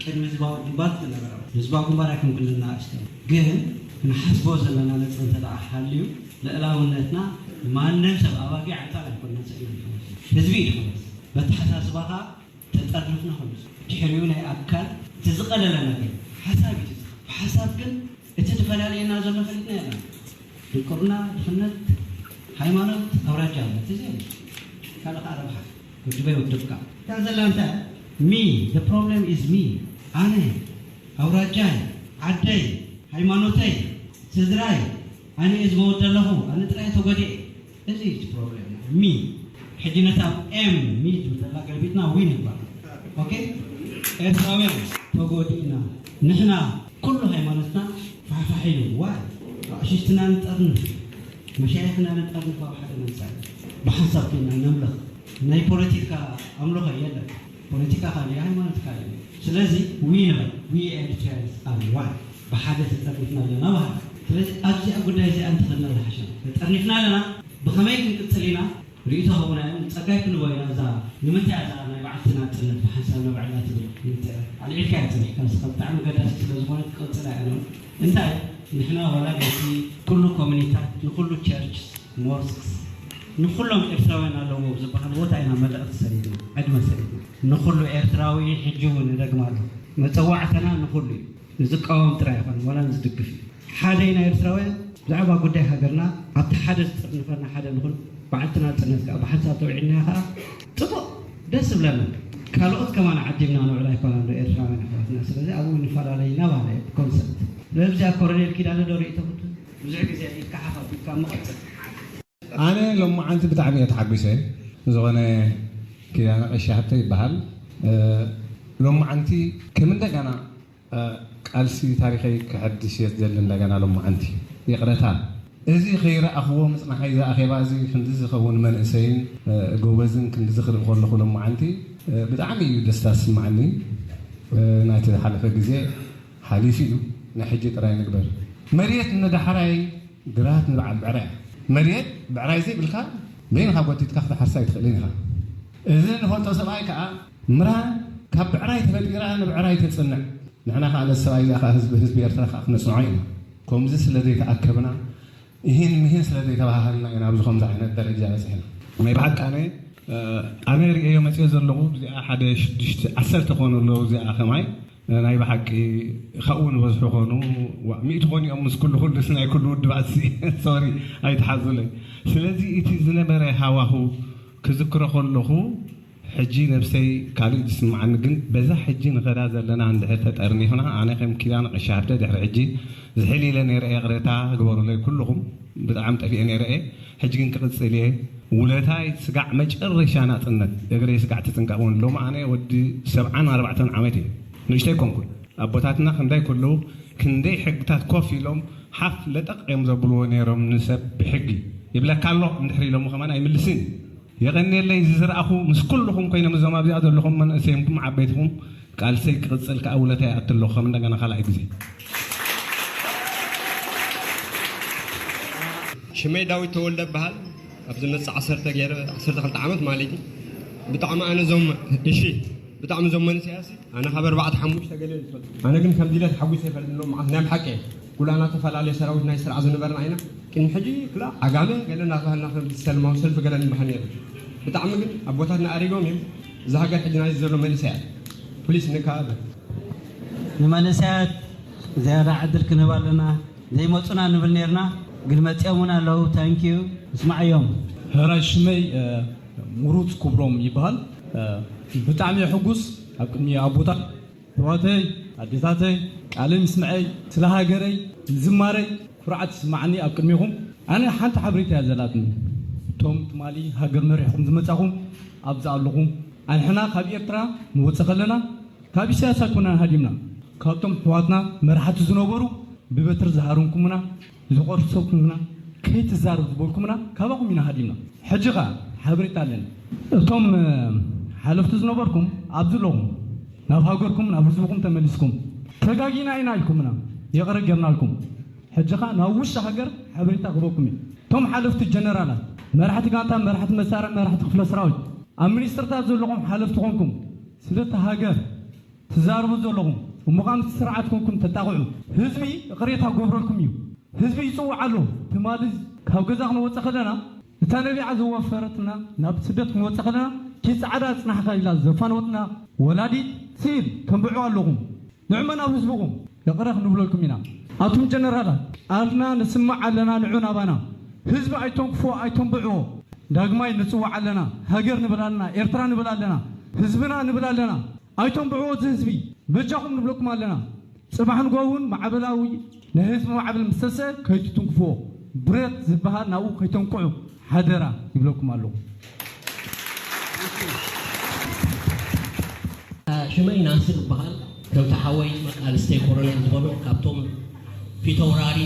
ቅድሚ ህዝባዊ ግንባር ዝነበረ፣ ህዝባዊ ግንባር ኣይኮንኩን ንናእሽተይ፣ ግን ክንሓስቦ ዘለና ነጥቢ እንተ ደኣ ሃልዩ፣ ልእላውነትና ማንም ሰብ ኣባጊዕ ኣንጻር ኣይኮንና ስኢና ንፈልጥ። ህዝቢ እዩ ዝፈልጥ። በተሓሳስባኻ ተጠርኒፍና ኸምዚ ድሕሪኡ ናይ ኣካል እቲ ዝቐለለ ነገር ሓሳብ እዩ። ብሓሳብ ግን እቲ ዝፈላልየና ዘሎ ፈሊጥና ኢና። ድንቁርና፣ ድኽነት፣ ሃይማኖት፣ ኣውራጃ ኣሎ። እቲ ዘይ ካልእ ከዓ ረብሓ ውድበይ ውድብካ እታ ዘላ እንታይ? Me, the problem is me. ኣነ፣ ኣውራጃይ፣ ዓደይ፣ ሃይማኖተይ፣ ስድራይ፣ ኣነ እየ ዝመውት ዘለኹ፣ ኣነ ጥራይ ተጎዲኤ። እዚ እዩ እቲ ፕሮብሌም። ሚ ሕጂ ነታ ኤም ሚ ትብል ዘላ ገልቢጥና ዊ ንግባር። ኦኬ፣ ኤርትራውያን ተጎዲእና፣ ንሕና ኩሉ ሃይማኖትና ፋሕፋሕ ኢሉ። ዋይ፣ ኣቕሽሽትና ንጠርንፍ፣ መሻይኽና ንጠርንፍ፣ ኣብ ሓደ መምጻኢ ብሓንሳብ ኮይና ነምልኽ። ናይ ፖለቲካ ኣምልኾ የለን። ፖለቲካ ካልእ፣ ሃይማኖት ካልእ። ስለዚ ዊ ንበል፣ we Eritreans are one። ብሓደ ተጠርኒፍና ኣለና በሃሊ። ስለዚ ኣብዚኣ ጉዳይ እዚኣ እንተኸድና ዝሓሸ። ተጠርኒፍና ኣለና፣ ብኸመይ ክንቅጽል ኢና? ርእይቶ ሃቡና እዮም። ጸጋይ ክንቦ ኢና እዛ፣ ንምንታይ እዛ ናይ በዓልቲ ናጽነት ብሓንሳብ ነብዕላ ትብል? ምንታይ ኣልዒልካ እያ ጸኒሕካ፣ ንስኻ ብጣዕሚ ገዳሲ ስለ ዝኾነ ትቀጽል እያ። እንታይ ንሕና ዋላ ነቲ ኩሉ ኮሚኒታት፣ ንኩሉ ቸርች፣ ሞስክስ፣ ንኩሎም ኤርትራውያን ኣለዎ ዝበሃል ቦታ ኢና መልእኽቲ ሰዲድና፣ ዕድመ ሰዲድና። ንኩሉ ኤርትራዊ ሕጂ እውን እደግም ኣለኹ፣ መጸዋዕታና ንኩሉ እዩ። ንዝቃወም ጥራይ ኣይኮነን፣ ዋላ ንዝድግፍ እዩ። ሓደ ኢና ኤርትራውያን፣ ብዛዕባ ጉዳይ ሃገርና ኣብቲ ሓደ ዝጥርንፈና ሓደ ንኹን። በዓልቲ ናጽነት ከኣ ብሓንሳብ ተውዒልና ከኣ ጽቡቕ፣ ደስ ዝብለና። ካልኦት ከማን ዓዲምና ንውዕል ኣይኮናን ዶ ኤርትራውያን ኣሕዋትና? ስለዚ ኣብኡ ንፈላለይ እናባህለ እዩ ኮንሰፕት። ስለዚ ኣብዚኣ ኮሎኔል ኪዳነ ዶ ርእይቶ ክቱ-? ብዙሕ ግዜ ኢድካ ሓፍ ኣቢልካ እሞ ቀጽል። ኣነ ሎማዓንቲ ብጣዕሚ እየ ተሓጒሰ። ዝኾነ ኪዳነ ቀሺ ሃብተ ይበሃል። እ፣ ሎማዓንቲ ከም እንደገና እ፣ ቃልሲ ታሪኸይ ከሐድስ እየ ዝደሊ እንደገና ሎማዓንቲ። ይቕረታ። እዚ ከይረኣኽዎ ምጽናሐይ፣ እዚ ኣኼባ እዚ ክንዲ ዝኸውን መንእሰይን፣ እ፣ ጎበዝን ክንዲ ዝኽርኢ ከለኹ ሎማዓንቲ፣ እ፣ ብጣዕሚ እዩ ደስታ ዝስምዓኒ። እ፣ ናይቲ ዝሓለፈ ግዜ ሓሊፉ እዩ። ናይ ሕጂ ጥራይ ንግበር። መሬት ንዳሕራይ ግራት ንበዓል ብዕራይ። መሬት ብዕራይ ዘይብልካ በይንኻ ጎቲትካ ክትሓርሳ ኣይትኽእልን ኢኻ። እዚ ንፈልጦ ሰብኣይ ከኣ ምራ ካብ ብዕራይ ተፈጢራ ንብዕራይ ተጽንዕ። ንሕና ከኣ ነዚ ሰብኣይ እዚኣ ከኣ ህዝቢ፣ ህዝቢ ኤርትራ ከኣ ክነጽንዖ ኢና። ከምዚ ስለ ዘይተኣከብና፣ እሂን ምሂን ስለ ዘይተባሃሃልና ኢና ኣብዚ ከምዚ ዓይነት ደረጃ በጺሕና። ናይ ብሓቂ ኣነ፣ ኣነ ርእየዮ መጽየ ዘለኹ፣ እዚኣ ሓደ ሽዱሽተ፣ ዓሰርተ ኮኑ ኣለዉ፣ እዚኣ ከማይ፣ ናይ ብሓቂ ካብኡ ንበዝሑ ኮኑ፣ ዋ፣ ሚእቲ ኮኑ እዮም ምስ ኩሉ፣ ኩሉስ ናይ ኩሉ ውድባትሲ፣ ሶሪ፣ ኣይትሓዙለይ። ስለዚ እቲ ዝነበረ ሃዋሁ ክዝክሮ ከለኹ፣ ሕጂ ነብሰይ ካልእ ዝስምዓኒ ግን በዛ ሕጂ ንኸዳ ዘለና እንድሕር ተጠርኒፍና፣ ኣነ ከም ኪዳነ ቀሺ ሃብተ ድሕሪ ሕጂ ዝሕል ኢለ ነይረ እየ፣ ይቕሬታ ግበሩለይ ኩልኹም፣ ብጣዕሚ ጠፊኤ ነይረ እየ። ሕጂ ግን ክቕጽል እየ። ውለታይ ስጋዕ መጨረሻ ናጽነት፣ እግረይ ስጋዕ ትጽንቀቕ እውን። ሎሚ ኣነ ወዲ ሰብዓን ኣርባዕተን ዓመት እየ። ንእሽተይ ኮንኩን። ኣቦታትና ክንዳይ ከለዉ ክንደይ ሕግታት ኮፍ ኢሎም ሓፍ ለጠቕ እዮም ዘብልዎ ነይሮም ንሰብ ብሕጊ። ይብለካ ኣሎ፣ እንድሕር ኢሎሞ ከማን ኣይምልስን። የቐንየለይ፣ እዚ ዝረኣኹ ምስ ኩልኹም ኮይኖም፣ እዞም ኣብዚኣ ዘለኹም መንእሰይኩም ዓበይትኹም፣ ቃልሰይ ክቕጽል ከኣ ውለታ ይኣቱ ኣለኹ፣ ከም እንደገና ካልኣይ ግዜ። ሽመይ ዳዊት ተወልደ እበሃል። ኣብ ዝመጽእ ዓሰርተ ገይረ፣ ዓሰርተ ክልተ ዓመት ማለት እዩ። ብጣዕሚ ኣነ ዞም፣ እሺ፣ ብጣዕሚ ዞም መንእሰያሲ፣ ኣነ ካብ ኣርባዕተ ሓሙሽተ ገለ ዝፈልጥ። ኣነ ግን ከምዚ ኢለ ተሓጒሰ ይፈልጥ ኣለኹ፣ መዓት ናይ ብሓቂ እየ። ኩላና ዝተፈላለየ ሰራዊት ናይ ስርዓት ዝነበርና ኢና። ቅድሚ ሕጂ ክላ ዓጋመ ገለ እናተባህልና ከም ሰላማዊ ሰልፊ ገለ ንበሃል ነይሩ። ብጣዕሚ ግን ኣቦታትና ኣሪጎም እዮም። እዛ ሃገር ሕጂ ናይዚ ዘሎ መንእሰያት። ፕሊስ ንከባበር። ንመንእሰያት ዝያዳ ዕድል ክንህብ ኣለና። ዘይመጹና ንብል ነይርና፣ ግን መጺኦም እውን ኣለዉ። ታንኪዩ። እስማዓዮም። ሕራይ ሽመይ፣ እ፣ ምሩጽ ክብሮም ይበሃል። እ፣ ብጣዕሚ እየ ሕጉስ ኣብ ቅድሚ ኣቦታት ኣሕዋተይ፣ ኣዴታተይ፣ ቃለይ ምስምዐይ፣ ስለ ሃገረይ ምዝማረይ ኩርዓት ይስምዓኒ ኣብ ቅድሜኹም። ኣነ ሓንቲ ሓበሬታ እያ ዘላትኒ። እቶም ትማሊ ሃገር መሪሕኩም ዝመጻኹም ኣብዚ ኣለኹም። ኣንሕና ካብ ኤርትራ ንወጽእ ከለና ካብ ኢሳያስ ኣይኮናን ሃዲምና። ካብቶም ኣሕዋትና መራሕቲ ዝነበሩ ብበትሪ ዝሃረምኩምና፣ ዝቐርሰኩምና፣ ከይትዛረብ ዝበልኩምና ካባኹም ኢና ሃዲምና። ሕጂ ኸኣ ሓበሬታ ኣለኒ። እቶም፣ እ፣ ሓለፍቲ ዝነበርኩም ኣብዚ ኣለኹም። ናብ ሃገርኩም፣ ናብ ህዝብኹም ተመሊስኩም። ተጋጊና ኢና ኢልኩምና፣ ይቕረ ጌርናልኩም። ሕጂ ኸኣ ናብ ውሽጢ ሃገር ሓበሬታ ክህበኩም እዩ። እቶም ሓለፍቲ ጀነራላት፣ መራሕቲ ጋንታ፣ መራሕቲ መሳርያ፣ መራሕቲ ክፍለ ሰራዊት፣ ኣብ ሚኒስትርታት ዘለኹም ሓለፍቲ ኾንኩም፣ ስለቲ ሃገር ትዛረቡ ዘለኹም እሞ ከኣ ምስ ስርዓት ኮንኩም ተጣቕዑ። ህዝቢ ይቕሬታ ክገብረልኩም እዩ። ህዝቢ ይጽውዕ ኣሎ። ትማሊ ካብ ገዛ ክንወጽእ ከለና እታ ነቢዓ ዘዋፈረትና ናብ ስደት ክንወጽእ ከለና እቲ ጻዕዳ ጽናሕካ ኢላ ዘፋነወትና ወላዲት ስኢል ተንብዑ ኣለኹም። ንዕመ ናብ ህዝብኹም ይቕረ ክንብለልኩም ኢና። ኣቱም ጀነራላት ቃልና ንስማዕ ኣለና። ንዑ ናባና። ህዝቢ ኣይተንክፎ ኣይተንብዕዎ። ዳግማይ ንጽዋዕ ኣለና። ሃገር ንብል ኣለና። ኤርትራ ንብል ኣለና። ህዝብና ንብል ኣለና። ኣይተንብዕዎ እዚ ህዝቢ በጃኹም ንብለኩም ኣለና። ጽባሕ ንጎ እውን ማዕበላዊ ናይ ህዝቢ ማዕበል ምስ ተሰ ከይትትንክፍዎ። ብረት ዝበሃል ናብኡ ከይተንክዑ ሓደራ ይብለኩም ኣለኹ። ሽመይ ናስር ይበሃል። ከምቲ ሓወይ መቃልስተይ ኮሎኔል ዝበሎ ካብቶም ፊተውራሪ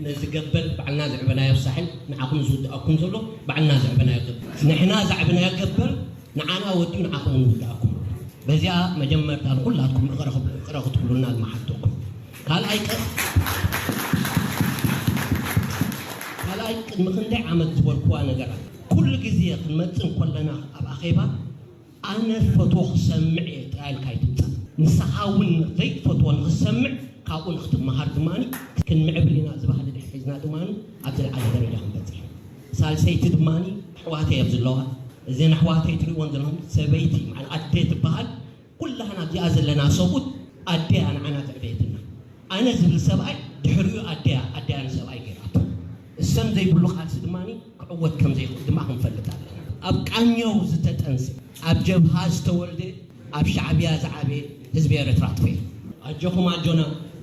ነዚ ገበል ባዕልና ዘዕበናዮ ሳሕል ንዓኹም ዝውድኣኩም ዘሎ ባዕልና ዘዕበናዮ ገበል ንሕና ዘዕበናዮ ገበል ንዓና ወዲኡ ንዓኹም ንውድኣኩም። በዚኣ መጀመርታ ንኩላትኩም እቕረ ክትብሉና ዝመሓተኩም። ካልኣይ ቀ ካልኣይ ቅድሚ ክንደይ ዓመት ዝበልኩዋ ነገራት ኩሉ ግዜ ክንመጽእ እንኮለና ኣብ ኣኼባ ኣነ ዝፈትዎ ክሰምዕ እየ ጥራይ ኢልካ ኣይትምጻእ። ንስኻ እውን ዘይትፈትዎ ንኽትሰምዕ ካብኡ ንኽትመሃር ድማ ክንምዕብል ኢና። እዚ ባህሊ ድሕር ሒዝና ድማ ኣብ ዝለዓለ ደረጃ ክንበፅሕ ኢና። ሳልሰይቲ ድማ ኣሕዋተይ ኣብ ዘለዋ እዘን ኣሕዋተይ ትሪእወን ዘለኹም ሰበይቲ ማለት ኣደ ትበሃል ኩላህና ኣብዚኣ ዘለና ሰብኡት ኣደያ ንዓና ዘዕበየትና። ኣነ ዝብል ሰብኣይ ድሕሪኡ ኣደያ ኣደያ ንሰብኣይ ገይራቶ። እሰም ዘይብሉ ቃልሲ ድማ ክዕወት ከም ዘይኽእል ድማ ክንፈልጥ ኣለና። ኣብ ቃኘው ዝተጠንሰ፣ ኣብ ጀብሃ ዝተወልደ፣ ኣብ ሻዕብያ ዝዓበየ ህዝቢ ኤረትራ ኣጥፊኤ። ኣጆኹም ኣጆና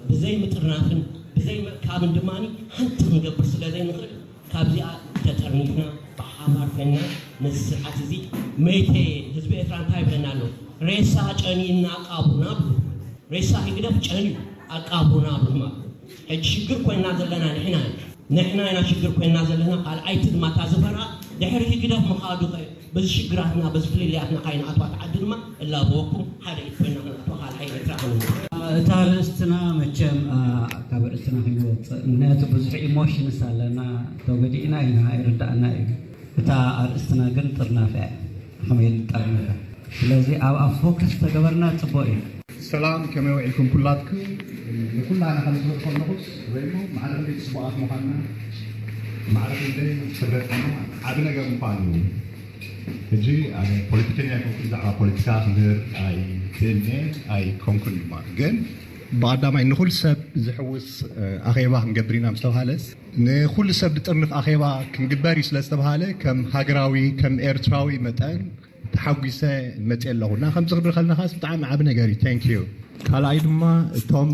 ብዘይ ምጥርናፍን ብዘይ ምእካብን ድማ ሓንቲ ክንገብር ስለ ዘይንኽእል ካብዚኣ ተጠርኒፍና ብሓባር ኮይና ነዚ ስርዓት እዚ መይተየ ህዝቢ ኤርትራ እንታይ ይብለና ኣሎ? ሬሳ ጨንዩና ኣቃብሩና ብሉ። ሬሳ ህግደፍ ጨንዩ ኣቃብሩና ብሉማ። ሕጂ ሽግር ኮይና ዘለና ንሕና ኢና። ንሕና ኢና ሽግር ኮይና ዘለና። ካልኣይቲ ድማ እታ ዝፈራ ድሕሪ ህግደፍ ምኻዱ ኸ በዚ ሽግራትና በዚ ፍልልያትና ካይንኣትዋ ተዓዲ ድማ እላበወኩም ሓደ ኢድ ኮይና ክንኣትዋ ካልኣይ ኤርትራ ክንምስርት። እታ ኣርእስትና መቸም ካብ ኣርእስትና ከይንወፅእ ምክንያቱ ብዙሕ ኢሞሽንስ ኣለና ተጎዲእና ኢና ይርዳእና እዩ። እታ ኣርእስትና ግን ጥርናፈ እያ። ከመይ ንጠርንፈ ስለዚ ኣብኣ ፎከስ ተገበርና ፅቡቅ እዩ። ሰላም ከመይ ውዒልኩም ኩላትኩም ንኩላና ከም ዝብል ከለኹስ ወይሞ ማዕረ ክንደይ ፅቡቃት ምኳንና ማዕረ ክንደይ ክብረት ዓቢ ነገር ምኳኑ ሕጂ ኣነ ፖለቲከኛ ይኮንኩ ብዛዕባ ፖለቲካ ክምህር ኣይክእልንየ ኣይኮንኩን ድማ ግን ብቀዳማይ ንኩሉ ሰብ ዝሕውስ ኣኼባ ክንገብር ኢና ምስ ተባሃለስ ንኩሉ ሰብ ዝጥርንፍ ኣኼባ ክንግበር እዩ ስለ ዝተባሃለ ከም ሃገራዊ ከም ኤርትራዊ መጠን ተሓጒሰ መፅእ ኣለኹ እና ከምዚ ክብል ከለና ከስ ብጣዕሚ ዓብ ነገር እዩ thank you ካልኣይ ድማ እቶም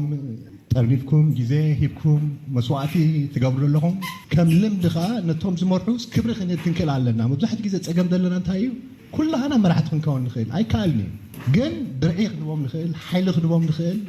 ጠርኒፍኩም ግዜ ሂብኩም መስዋእቲ ትገብሩ ኣለኹም ከም ልምዲ ከዓ ነቶም ዝመርሑ ክብሪ ክንህብ ክንክእል ኣለና መብዛሕትኡ ግዜ ፀገም ዘለና እንታይ እዩ ኩላህና መራሕቲ ክንከውን ንኽእል ኣይከኣልን እዩ ግን ድርዒ ክንቦም ንኽእል ሓይሊ ክንቦም ንኽእል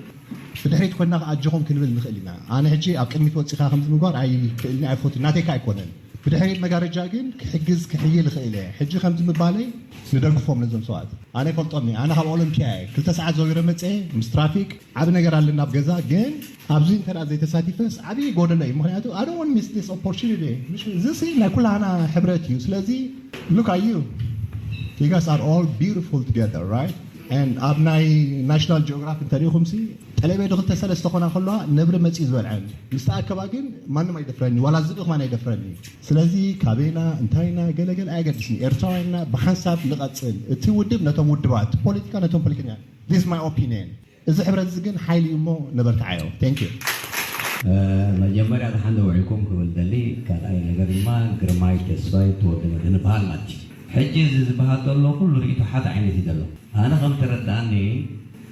ብድሕሪት ኮይና ከዓ ኣጆኹም ክንብል ንኽእል ኢና ኣነ ሕጂ ኣብ ቅድሚት ወፂኻ ከምዚ ምግባር ኣይክእልን ኣይፈትን ናተይካ ኣይኮነን ብድሕሪት መጋረጃ ግን ክሕግዝ ክሕይል ይኽእል እየ ሕጂ ከምዚ ምባለይ ንደግፎም ነዞም ሰብኣት ኣነ ይፈልጦም እየ ኣነ ካብ ኦሎምፒያ እየ ክልተ ሰዓት ዘዊረ መፀ ምስ ትራፊክ ዓብ ነገር ኣለና ኣብ ገዛ ግን ኣብዚ እንተ ዘይተሳቲፈስ ዓብዪ ጎደሎ እዩ ምክንያቱ I don't want miss this opportunity እዚ ናይ ኩላና ሕብረት እዩ ስለዚ look at you you guys are all beautiful together right and ኣብ ናይ National Geographic እንተሪኢኹምሲ ጠለቤ ዶ ክልተ ሰለስተ ኮና ከለዋ ነብሪ መፂኡ ዝበልዐን ምስ ተኣከባ ግን ማንም ኣይደፍረኒ ዋላ ዝብኢ ከማን ኣይደፍረኒ ስለዚ ካበይና እንታይና ገለገለ ኣየገድስን ኤርትራውያንና ብሓንሳብ ንቐፅል እቲ ውድብ ነቶም ውድባት ፖለቲካ ነቶም ፖለቲከኛ this is my opinion እዚ ሕብረት እዚ ግን ሓይሊ እዩ እሞ ነበርትዓዮ thank you መጀመርያ ደሓን ዶ ውዒልኩም ክብል ደሊ ካልኣይ ነገር ድማ ግርማይ ተስፋይ ተወልደ መድህን በሃል ማለት እዩ ሕጂ እዚ ዝበሃል ዘሎ ኩሉ ርእይቶ ሓደ ዓይነት እዩ ዘሎ ኣነ ከም ተረድኣኒ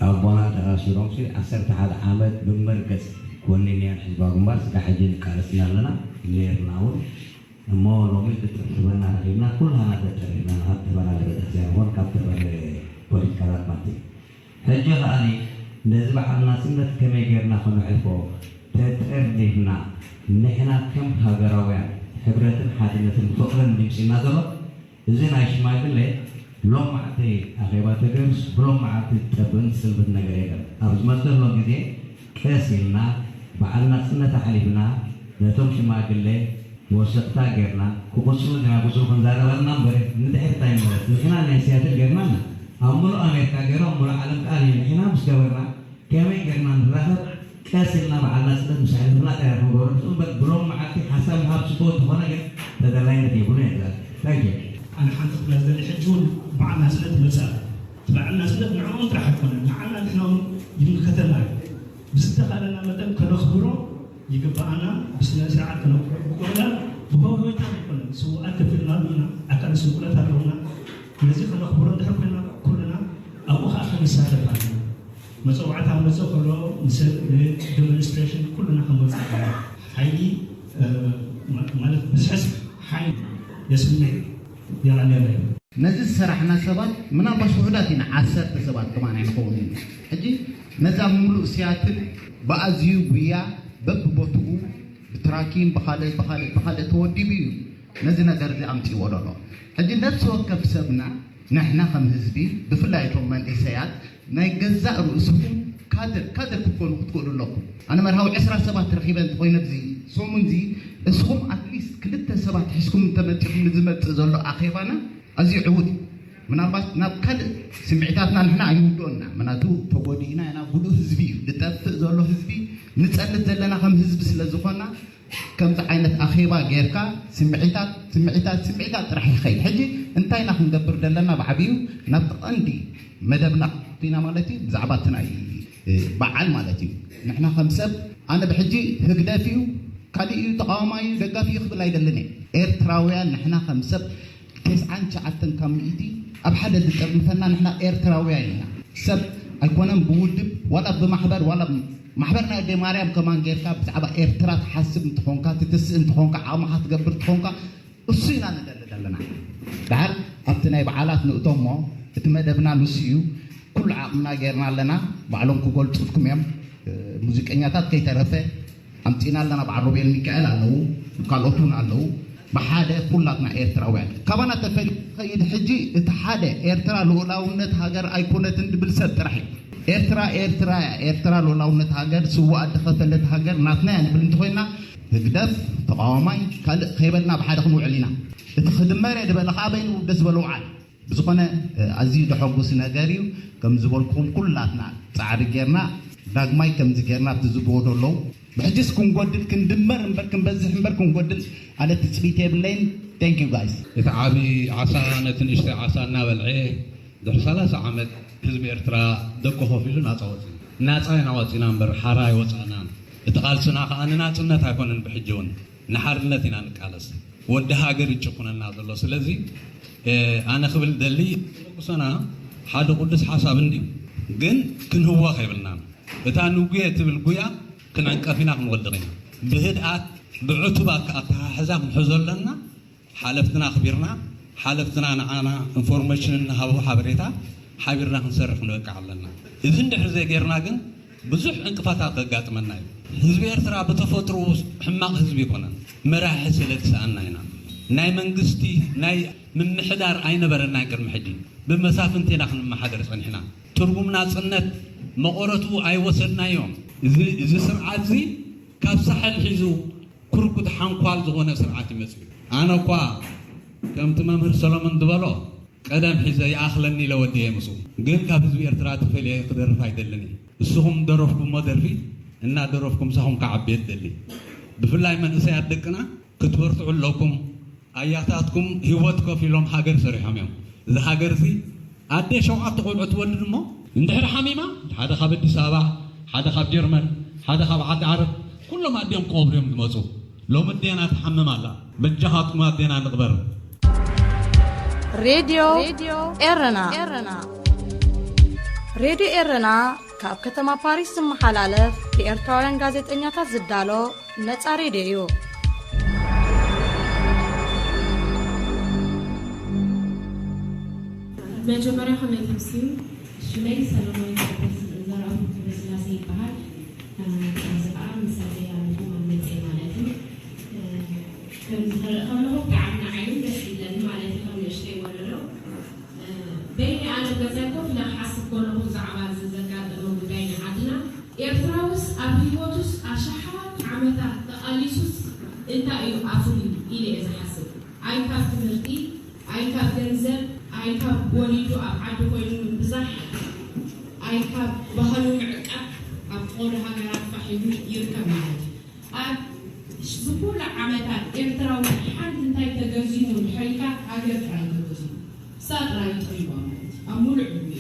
ኣቦና ተኣሲሮም ሲ ዓሰርተ ሓደ ዓመት ብመርገጽ ኮኒንያን ህዝባዊ ግንባር ስጋብ ሕጂ ንቃለስ ኢና ኣለና ነርና እውን እሞ ሎሚ ብጥርትበና ረኺብና ኩላና ተጠሪና ካብ ተበላ ለበተክስያን ይኾን ካብ ተበለ ፖለቲካላት ማለት እዩ ሕጂ ከኣኒ ነዚ በዓል ናጽነት ከመይ ጌርና ከነሕልፎ ተጠርኒፍና ንሕና ከም ሃገራውያን ሕብረትን ሓድነትን ፍቕርን ድምጺ እናዘሎ እዚ ናይ ሽማግሌ ሎም መዓልቲ ኣኼባ ተገይሩስ ብሎም መዓልቲ ጠብን ጽልብን ነገር የለን። ኣብ ዝመጽእ ዘሎ ግዜ ቀስ ኢልና በዓል ናጽነት ኣሕሊፍና ነቶም ሽማግሌ መወሰኽታ ጌርና ክቕጽሉ ዝናብጹ ክንዛረበልና እምበር ንድሕሪት ኣይንመለስ። ንሕና ናይ ሲያትል ጌርና እና ኣብ ሙሉእ ኣሜሪካ ገይሮም ሙሉእ ዓለም ከኣ ንሕና ምስ ገበርና ከመይ ገርና ንራኸብ ቀስ ኢልና በዓልና ስለ ምስ ኣሕለፍና ጥራሕ ክንገብሮ ንኽእል እምበር ብሎም መዓልቲ ሓሳብ ምሃብ ጽቡቕ እንተኾነ ግን ተደላይነት የብሉን የለን። ታንኪ። ኣነ ሓንቲ ክብላ ዝደሊ ሕጂ እውን በዓል ናጽነት መጻ እቲ በዓል ናጽነት ንዕኦም ጥራሕ ኣይኮነን ንዓና ንሕና እውን ይምልከተና እዩ። ብዝተኻለና መጠን ከነኽብሮ ይግባኣና። ብስነ ስርዓት ከነኽብሮ ይግባኣና። ብሆይታ ኣይኮነን ስውኣት ከፊልና ኢና ኣካል ስንኩላት ኣለውና። ነዚ ከነኽብሮ እንድሕር ኮይና ኩልና ኣብኡ ከዓ ክንሳተፍ ኣለና። መፀዋዕታ መፅእ ከሎ ንደሞንስትሬሽን ኩልና ክንወፅእ ኣለና። ሓይሊ ማለት ብዝሕዝ ሓይሊ የስምዕ የራኔራ እዩ። ነዚ ዝሰራሕና ሰባት ምናልባሽ ውሑዳት ኢና ዓሰርተ ሰባት ከማን ኣይንኸውን ኢና። ሕጂ ነዛ ሙሉእ ሲያትል ብኣዝዩ ጉያ በብቦትኡ ብትራኪን ብኻልእ ብኻልእ ብኻልእ ተወዲቡ እዩ ነዚ ነገር እዚ ኣምፂዎ ዘሎ። ሕጂ ነፍሲ ወከፍ ሰብና ንሕና ከም ህዝቢ ብፍላይ እቶም መንእሰያት ናይ ገዛእ ርእስኹም ካድር ካድር ክትኮኑ ክትክእሉ ኣለኩም። ኣነ መርሃዊ ዕስራ ሰባት ረኺበ እንተኾይነ ኣብዚ ሰሙን እዚ እስኹም ኣትሊስት ክልተ ሰባት ሒዝኩም እንተመፂኹም ንዝመፅእ ዘሎ ኣኼባና ኣዝዩ ዕዉት እዩ። ምናልባት ናብ ካልእ ስምዒታትና ንሕና ኣይንውድኦና ምናቱ ተጎዲእና ኢና ጉዱእ ህዝቢ እዩ ዝጠፍእ ዘሎ ህዝቢ ንፀልት ዘለና ከም ህዝቢ ስለ ዝኾና ከምዚ ዓይነት ኣኼባ ጌርካ ስምዒታት ስምዒታት ስምዒታት ጥራሕ ይኸይድ። ሕጂ እንታይ ኢና ክንገብር ዘለና ብዓብዩ ናብቲ ቀንዲ መደብና ኢና ማለት እዩ ብዛዕባ እቲ ናይ በዓል ማለት እዩ። ንሕና ከም ሰብ ኣነ ብሕጂ ህግደፍ እዩ ካሊእ እዩ ተቃዋማይ እዩ ደጋፊ እዩ ክብል ኣይደልን እየ። ኤርትራውያን ንሕና ከም ሰብ ተስዓን ትሽዓተን ካብ ሚእቲ ኣብ ሓደ ዝጠርንፈና ንሕና ኤርትራውያን ኢና። ሰብ ኣይኮነን ብውድብ ዋላ ብማሕበር ዋላ ማሕበር ናይ ኣደይ ማርያም ከማን ጌርካ ብዛዕባ ኤርትራ ትሓስብ እንትኾንካ ትትስእ እንትኾንካ ዓቕምኻ ትገብር እንትኾንካ እሱ ኢና ንደሊ ዘለና። ደሓር ኣብቲ ናይ በዓላት ንእቶ እሞ እቲ መደብና ንሱ እዩ። ኩሉ ዓቕምና ጌርና ኣለና። ባዕሎም ክገልፁልኩም እዮም። ሙዚቀኛታት ከይተረፈ ኣምፂና ኣለና። በዓል ሮቤል ሚካኤል ኣለዉ፣ ካልኦት እውን ኣለዉ። ብሓደ ኩላትና ኤርትራውያን ካባና ተፈሊ ከይድ። ሕጂ እቲ ሓደ ኤርትራ ልኡላውነት ሃገር ኣይኮነትን ድብል ሰብ ጥራሕ እዩ። ኤርትራ ኤርትራ እያ። ኤርትራ ልኡላውነት ሃገር ስዋእ ድኸፈለት ሃገር ናትና እያ ንብል እንተኮይና ህግደፍ ተቃዋማይ ካልእ ከይበልና ብሓደ ክንውዕል ኢና። እቲ ክድመር እየ ዝበለ ከዓ በይኑ ደስ በለ ውዓል። ብዝኾነ ኣዝዩ ደሐጉስ ነገር እዩ። ከም ዝበልኩም ኩላትና ጻዕሪ ጌርና ዳግማይ ከምዚ ጌርና ኣብቲ ዝብዎ ዘለዉ ብሕጅስ ክንጎድል ክንድመር እምበር ክንበዝሕ እምበር ክንጎድል ኣነ ትጽቢት የብለይን። Thank you guys። እቲ ዓቢ ዓሳ ነቲ ንእሽተይ ዓሳ እናበልዐ ድሕሪ ሰላሳ ዓመት ህዝቢ ኤርትራ ደቁ ኮፍ ኢሉ ናጻ ወጺኡ። ናጻ ኢና ወጺና እምበር ሓራ ኣይወጻእናን። እቲ ቃልስና ከኣ ንናጽነት ኣይኮነን ብሕጂ እውን ንሓርነት ኢና ንቃለስ። ወዲ ሃገር ይጭቁነና ዘሎ። ስለዚ ኣነ ክብል ደሊ ተበግሶና ሓደ ቅዱስ ሓሳብ እንድዩ፣ ግን ክንህወኽ የብልናን። እታ ንጉየ ትብል ጉያ ክንዕንቀፍ ኢና ክንወድቕ ኢና። ብህድኣት ብዕቱብ ኣተሓሕዛ ክንሕዞ ኣለና። ሓለፍትና ኣኽቢርና ሓለፍትና ንዓና ኢንፎርሜሽን እናሃቡ ሓበሬታ ሓቢርና ክንሰርሕ ክንበቅዕ ኣለና። እዚ እንድሕር ዘይጌርና ግን ብዙሕ ዕንቅፋታት ከጋጥመና እዩ። ህዝቢ ኤርትራ ብተፈጥሮ ሕማቕ ህዝቢ ኣይኮነን። መራሒ ስለ ዝሰኣና ኢና። ናይ መንግስቲ ናይ ምምሕዳር ኣይነበረናን ቅድሚ ሕጂ። ብመሳፍንቲ ኢና ክንመሓደር ጸኒሕና። ትርጉም ናጽነት መቐረቱ ኣይወሰድናዮን። እዚ እዚ ስርዓት እዚ ካብ ሳሕል ሒዙ ኩርኩት ሓንኳል ዝኾነ ስርዓት ይመጽእ። ኣነ እኳ ከምቲ መምህር ሰሎሞን ዝበሎ ቀደም ሒዘ ይኣኽለኒ ኢለ ወዲኤ ምስኡ። ግን ካብ ህዝቢ ኤርትራ ተፈልየ ክደርፍ ኣይደልን እየ። ንስኹም ደረፍኩሞ ደርፊ እናደረፍኩ ምሳኹም ክዓቢ እየ ዝደሊ። ብፍላይ መንእሰያት ደቅና ክትበርትዑ ኣለኩም። ኣያታትኩም ህይወት ከፊሎም ሃገር ሰሪሖም እዮም። እዚ ሃገር እዚ ኣደ ሸውዓተ ቆልዑ ትወልድ እሞ እንድሕር ሓሚማ ሓደ ካብ ኣዲስ ኣበባ ሓደ ካብ ጀርመን ሓደ ካብ ዓዲ ዓረብ ኩሎም ኣዲኦም ክቐብሩ እዮም ዝመፁ። ሎሚ ኣዴና ትሓምም ኣላ። በጃኻትኩም ኣዴና ንቕበር። ሬድዮ ኤረና ሬድዮ ኤረና ካብ ከተማ ፓሪስ ዝመሓላለፍ ብኤርትራውያን ጋዜጠኛታት ዝዳሎ ነጻ ሬድዮ እዩ። መጀመርያ ከመይ ተምስዩ? ሽመይ ሰለማዊት ዘርኣብሩክ ገብረስላሴ ይበሃል። ኣብዚ ከዓ ምስ ኣደይ ኣለኹ መመፅእ ማለት እዩ። ከም ዝኽርኢ ከለኹ ብጣዕሚ ንዓይን ደስ ይብለኒ ማለት እዩ ከም ንእሽተይ ወለዶ። በይኒ ኣነ ገዛይ ኮፍ ኢለ ክሓስብ ከለኹ ብዛዕባ እዚ ዘጋጠመ ጉዳይ ናይ ዓድና ኤርትራውስ ኣብ ህይወቱስ ኣሽሓት ዓመታት ተቓሊሱስ እንታይ እዩ ኣፍርዩ ኢለ እየ ዝሓስብ። ኣይ ካብ ትምህርቲ ኣይ ካብ ገንዘብ ኣይ ካብ ወሊዱ ኣብ ዓዲ ኮይኑ ኣይ ካብ ባህሉ ምዕቃብ ኣብ ፍቐዶ ሃገራት ፋሕ ኢሉ ይርከብ ማለት እዩ። ኣብ ዝኩሉ ዓመታት ኤርትራዊ ሓንቲ እንታይ ተገዚሙ ድሕሪካ ሃገር ጥራይ ተገዚሙ እሳ ጥራይ ጥሪዋ ማለት እዩ። ኣብ ሙሉእ ዕድሜ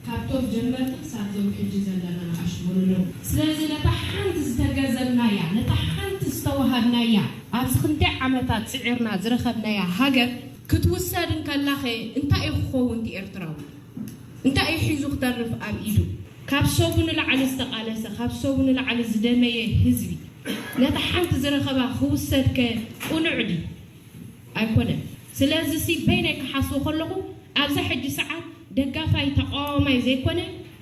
ካብቶም ጀመርቲ ክሳብ ዞም ሕጂ ዘለና ንኣሽቱ ወለዶ። ስለዚ ነታ ሓንቲ ዝተገዘብናያ፣ ነታ ሓንቲ ዝተዋሃብናያ፣ ኣብዚ ክንደይ ዓመታት ጽዒርና ዝረኸብናያ ሃገር ክትውሰድ እንከላኸ እንታይ እዩ ክኸውን እቲ ኤርትራዊ? እንታይ እዩ ሒዙ ክተርፍ ኣብ ኢዱ? ካብ ሰቡ ንላዕሊ ዝተቓለሰ፣ ካብ ሰቡ ንላዕሊ ዝደመየ ህዝቢ ነታ ሓንቲ ዝረኸባ ክውሰድ ከ ቅኑዕ ድዩ? ኣይኮነን። ስለዚ ሲ በይነይ ክሓስቦ ከለኹ ኣብዛ ሕጂ ሰዓት ደጋፋይ ተቃዋማይ ዘይኮነ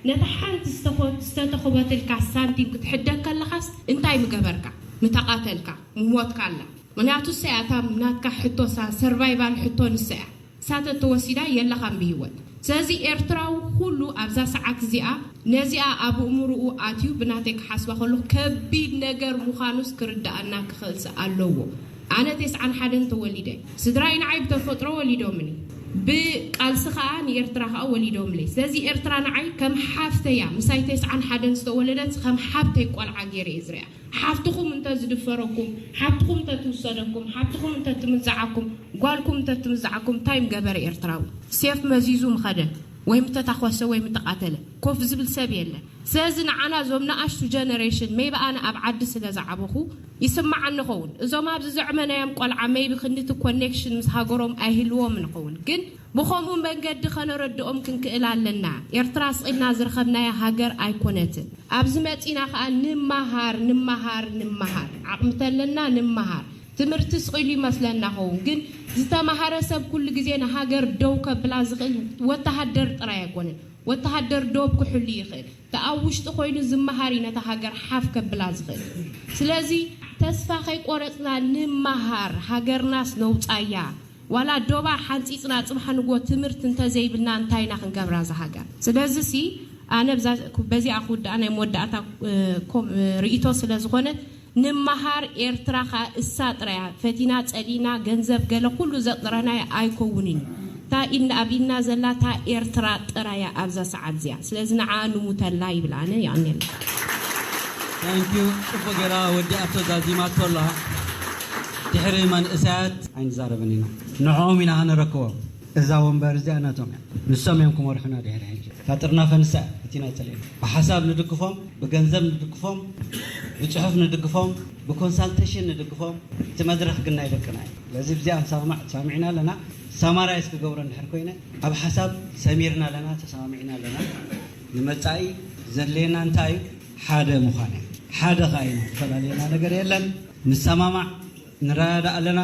ነታ ሓንቲ ዝተኾ-፣ ዝተተኽበትልካ ሳንቲም ክትሕደግ ከለኻስ እንታይ ምገበርካ? ምተቓተልካ፣ ምሞትካ ኣላ። ምኽንያቱ እሳ እያ እታ ናትካ ሕቶ ሳ-፣ ሰርቫይቫል ሕቶ ንሳ እያ። ሳተ ተወሲዳ የለኻን ብህይወት። ስለዚ ኤርትራዊ ኩሉ ኣብዛ ሰዓት እዚኣ ነዚኣ ኣብ እምርኡ ኣትዩ ብናተይ ክሓስባ ከሎ ከቢድ ነገር ምዃኑስ ክርድኣና ክኽእልስ ኣለዎ። ኣነ ተስዓን ሓደን ተወሊደ። ስድራይ ንዓይ ብተፈጥሮ ወሊዶምኒ። ብቃልሲ ከኣ ንኤርትራ ከኣ ወሊዶምለይ። ስለዚ ኤርትራ ንዓይ ከም ሓፍተያ፣ ምሳይ ተስዓን ሓደን ዝተወለደት ከም ሓብተይ ቆልዓ ገይረ እየ ዝሪኣ። ሓፍትኹም እንተ ዝድፈረኩም፣ ሓብትኹም እንተ ትውሰደኩም፣ ሓብትኹም እንተ ትምንዝዓኩም፣ ጓልኩም እንተ ትምንዝዓኩም፣ እንታይ ምገበረ ኤርትራዊ? ሴፍ መዚዙ ምኸደ፣ ወይ ምተታኾሰ፣ ወይ ምተቓተለ። ኮፍ ዝብል ሰብ የለን። ስለዚ ንዓና እዞም ንኣሽቱ ጀነሬሽን፣ ሜይቢ ኣነ ኣብ ዓዲ ስለ ዝዓበኹ ይስምዓኒ ኸውን። እዞም ኣብዚ ዘዕመናዮም ቆልዓ ሜይቢ ክንድቲ ኮኔክሽን ምስ ሃገሮም ኣይህልዎም ንኸውን። ግን ብኸምኡ መንገዲ ከነረድኦም ክንክእል ኣለና። ኤርትራ ስቕ ኢልና ዝረኸብናያ ሃገር ኣይኮነትን። ኣብዚ መጺና ኸኣ ንመሃር፣ ንመሃር፣ ንመሃር። ዓቕሚ ተለና ንመሃር። ትምህርቲ ስቕ ኢሉ ይመስለና ኸውን፣ ግን ዝተማሃረ ሰብ ኩሉ ግዜ ንሃገር ደው ከብላ ዝኽእል ወተሃደር ጥራይ ኣይኮነን። ወተሃደር ዶብ ክሕሉ ይኽእል። እቲ ኣብ ውሽጢ ኮይኑ ዝመሃር እዩ ነታ ሃገር ሓፍ ከብላ ዝኽእል። ስለዚ ተስፋ ከይቆረጽና ንመሃር፣ ሃገርናስ ነውጻያ። ዋላ ዶባ ሓንጺጽና ጽባሕ ንግሆ ትምህርቲ እንተዘይብልና እንታይ ኢና ክንገብራ እዛ ሃገር? ስለዚ ሲ ኣነ ብዛ-፣ በዚኣ ክውድኣ ናይ መወዳእታ፣ እ፣ ኮም-፣ እ፣ ርእይቶ ስለ ዝኾነት ንመሃር። ኤርትራ ኸኣ እሳ ጥራያ ፈቲና ጸሊእና ገንዘብ ገለ ኩሉ ዘጥረናዮ ኣይከውንን እዩ። እታ ኢድና ኣብ ኢድና ዘላ እታ ኤርትራ ጥራያ ኣብዛ ሰዓት እዚኣ። ስለዚ ንዓ ንሙተላ ይብል ኣነ። የቐንየልና። ታንኪዩ። ጽቡቅ ገይራ ወዲኣቶ ዛዚማቶ ኣላ። ድሕሪ መንእሰያት ኣይንዛረብን ኢና፣ ንዕኦም ኢና ክንረክቦም። እዛ ወንበር እዚኣ ናቶም እያ። ንሶም እዮም ክመርሑና ድሕሪ ሕጂ። እታ ጥርናፈ ንሳ እያ፣ እቲ ናይ ጸሊእና። ብሓሳብ ንድግፎም፣ ብገንዘብ ንድግፎም፣ ብጽሑፍ ንድግፎም፣ ብኮንሳልቴሽን ንድግፎም። እቲ መድረኽ ግን ናይ ደቅና እዩ። ስለዚ ብዚኣ ንሰማማዕ ተሰማሚዕና ኣለና። ሳማራይዝ ክገብሮ እንድሕር ኮይነ፣ ኣብ ሓሳብ ሰሚርና ኣለና፣ ተሰማሚዕና ኣለና። ንመጻኢ ዘድልየና እንታይ እዩ? ሓደ ምዃን እዩ። ሓደ ኸኣ ኢና፣ ዝተፈላለየና ነገር የለን። ንሰማማዕ፣ ንረዳዳእ ኣለና።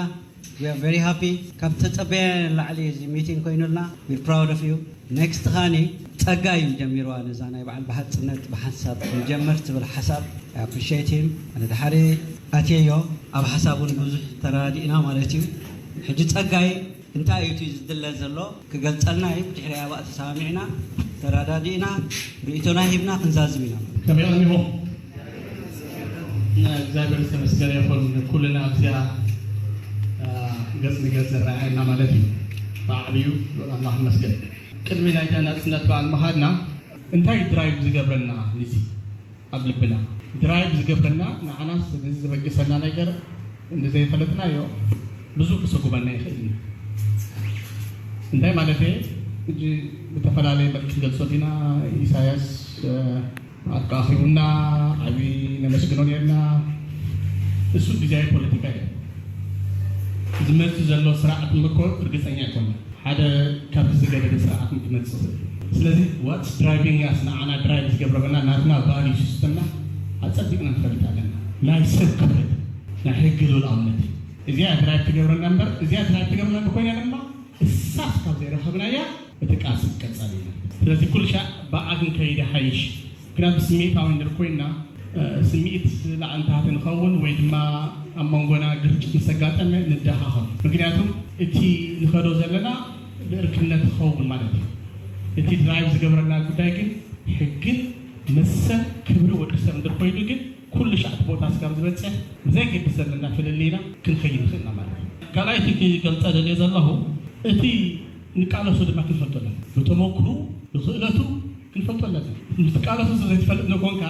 We are very happy። ካብ ተጸበየ ንላዕሊ እዚ ሚቲንግ ኮይኑልና። We're proud of you። ኔክስት ኻኒ ጸጋይ እዩ ጀሚርዋ ነዛ ናይ በዓል ብሓጽነት ብሓንሳብ ንጀምር ትብል ሓሳብ። I appreciate him። ኣነ ድሓሪ ኣትየዮ ኣብ ሓሳብ እውን ብዙሕ ተረዳዲእና ማለት እዩ። ሕጂ ጸጋይ እንታይ እዩ እቲ ዝድለ ዘሎ ክገልጸልና እዩ። ብድሕሪ ኣባእ ተሰማሚዕና ተረዳዲእና ርእይቶና ሂብና ክንዛዝም ኢና። ከመይ ቀኒኹም? እግዚኣብሔር ዝተመስገነ ይኹን። ኩልና ኣብዚኣ፣ አ፣ ገጽ ንገጽ ዝረኣየና ማለት እዩ። ብዓብዩ ኣምላኽ ይመስገን። ቅድሚ ናይታ ናጽነት በዓል ምኻድና እንታይ ድራይቭ ዝገብረና ንዚ ኣብ ልብና ድራይቭ ዝገብረና ንዓናስ ነዚ ዝበግሰና ነገር እንተዘይፈለጥናዮ ብዙሕ ክሰጉመና ይኽእል እዩ። እንታይ ማለት እየ? ሕጂ ብተፈላለየ መልክዕ ክንገልጾ ዲና። ኢሳያስ፣ እ፣ ኣካኺቡና፣ ዓቢ ነመስግኖ ኔርና። እሱ ግዜያዊ ፖለቲካ እዩ። ዝመጽእ ዘሎ ስርዓት እኮ እርግጸኛ ኣይኮንና። ሓደ ካብቲ ዝገደደ ስርዓት ክመጽእ ይኽእል። ስለዚ ዋትስ ድራይቪንግ ኣስ፣ ንዓና ድራይቭ ዝገብረና ናትና ቫልዩ ሲስተምና ኣጸቢቕና ንፈልጥ ኣለና። ናይ ሰብ ክብረት፣ ናይ ሕጊ ልኡላውነት። እዚኣ ድራይቭ ትገብረና እምበር፣ እዚኣ ድራይቭ ትገብረና እንተኮይና ድማ እሳስ ካብ ዘይረኸብናያ እቲ ቃልሲ ክቀጸል እዩ። ስለዚ ኩሉ ሻዕ ብኣ ክንከይድ ይሓይሽ። ምክንያቱ ስሜታዊ እንድር ኮይና፣ እ፣ ስምዒት ላዕሊ ታሕቲ ንኸውን ወይ ድማ ኣብ መንጎና ግርጭት ምስ ኣጋጠመ ንደኻኸም። ምክንያቱ እቲ ንኸዶ ዘለና ብእርክነት ክኸውን ማለት እዩ። እቲ ድራይቭ ዝገብረና ጉዳይ ግን ሕግን መሰል ክብሪ ወዲ ሰብ እንድር ኮይኑ ግን ኩሉ ሻዕ እቲ ቦታ ስጋብ ዝበጽሕ ብዘይ ግዲ ዘለና ፍልልይና ክንኸይድ ንኽእልና ማለት እዩ። ካልኣይቲ ክገልጸ ደልየ ዘለኹ እቲ ንቃለሶ ድማ ክንፈልጦ ኣለና። ብተመክሩ፣ ብኽእለቱ፣ ክንፈልጦ ኣለና። ምስ ቃለሱ ዘይትፈልጥ ንኮንካ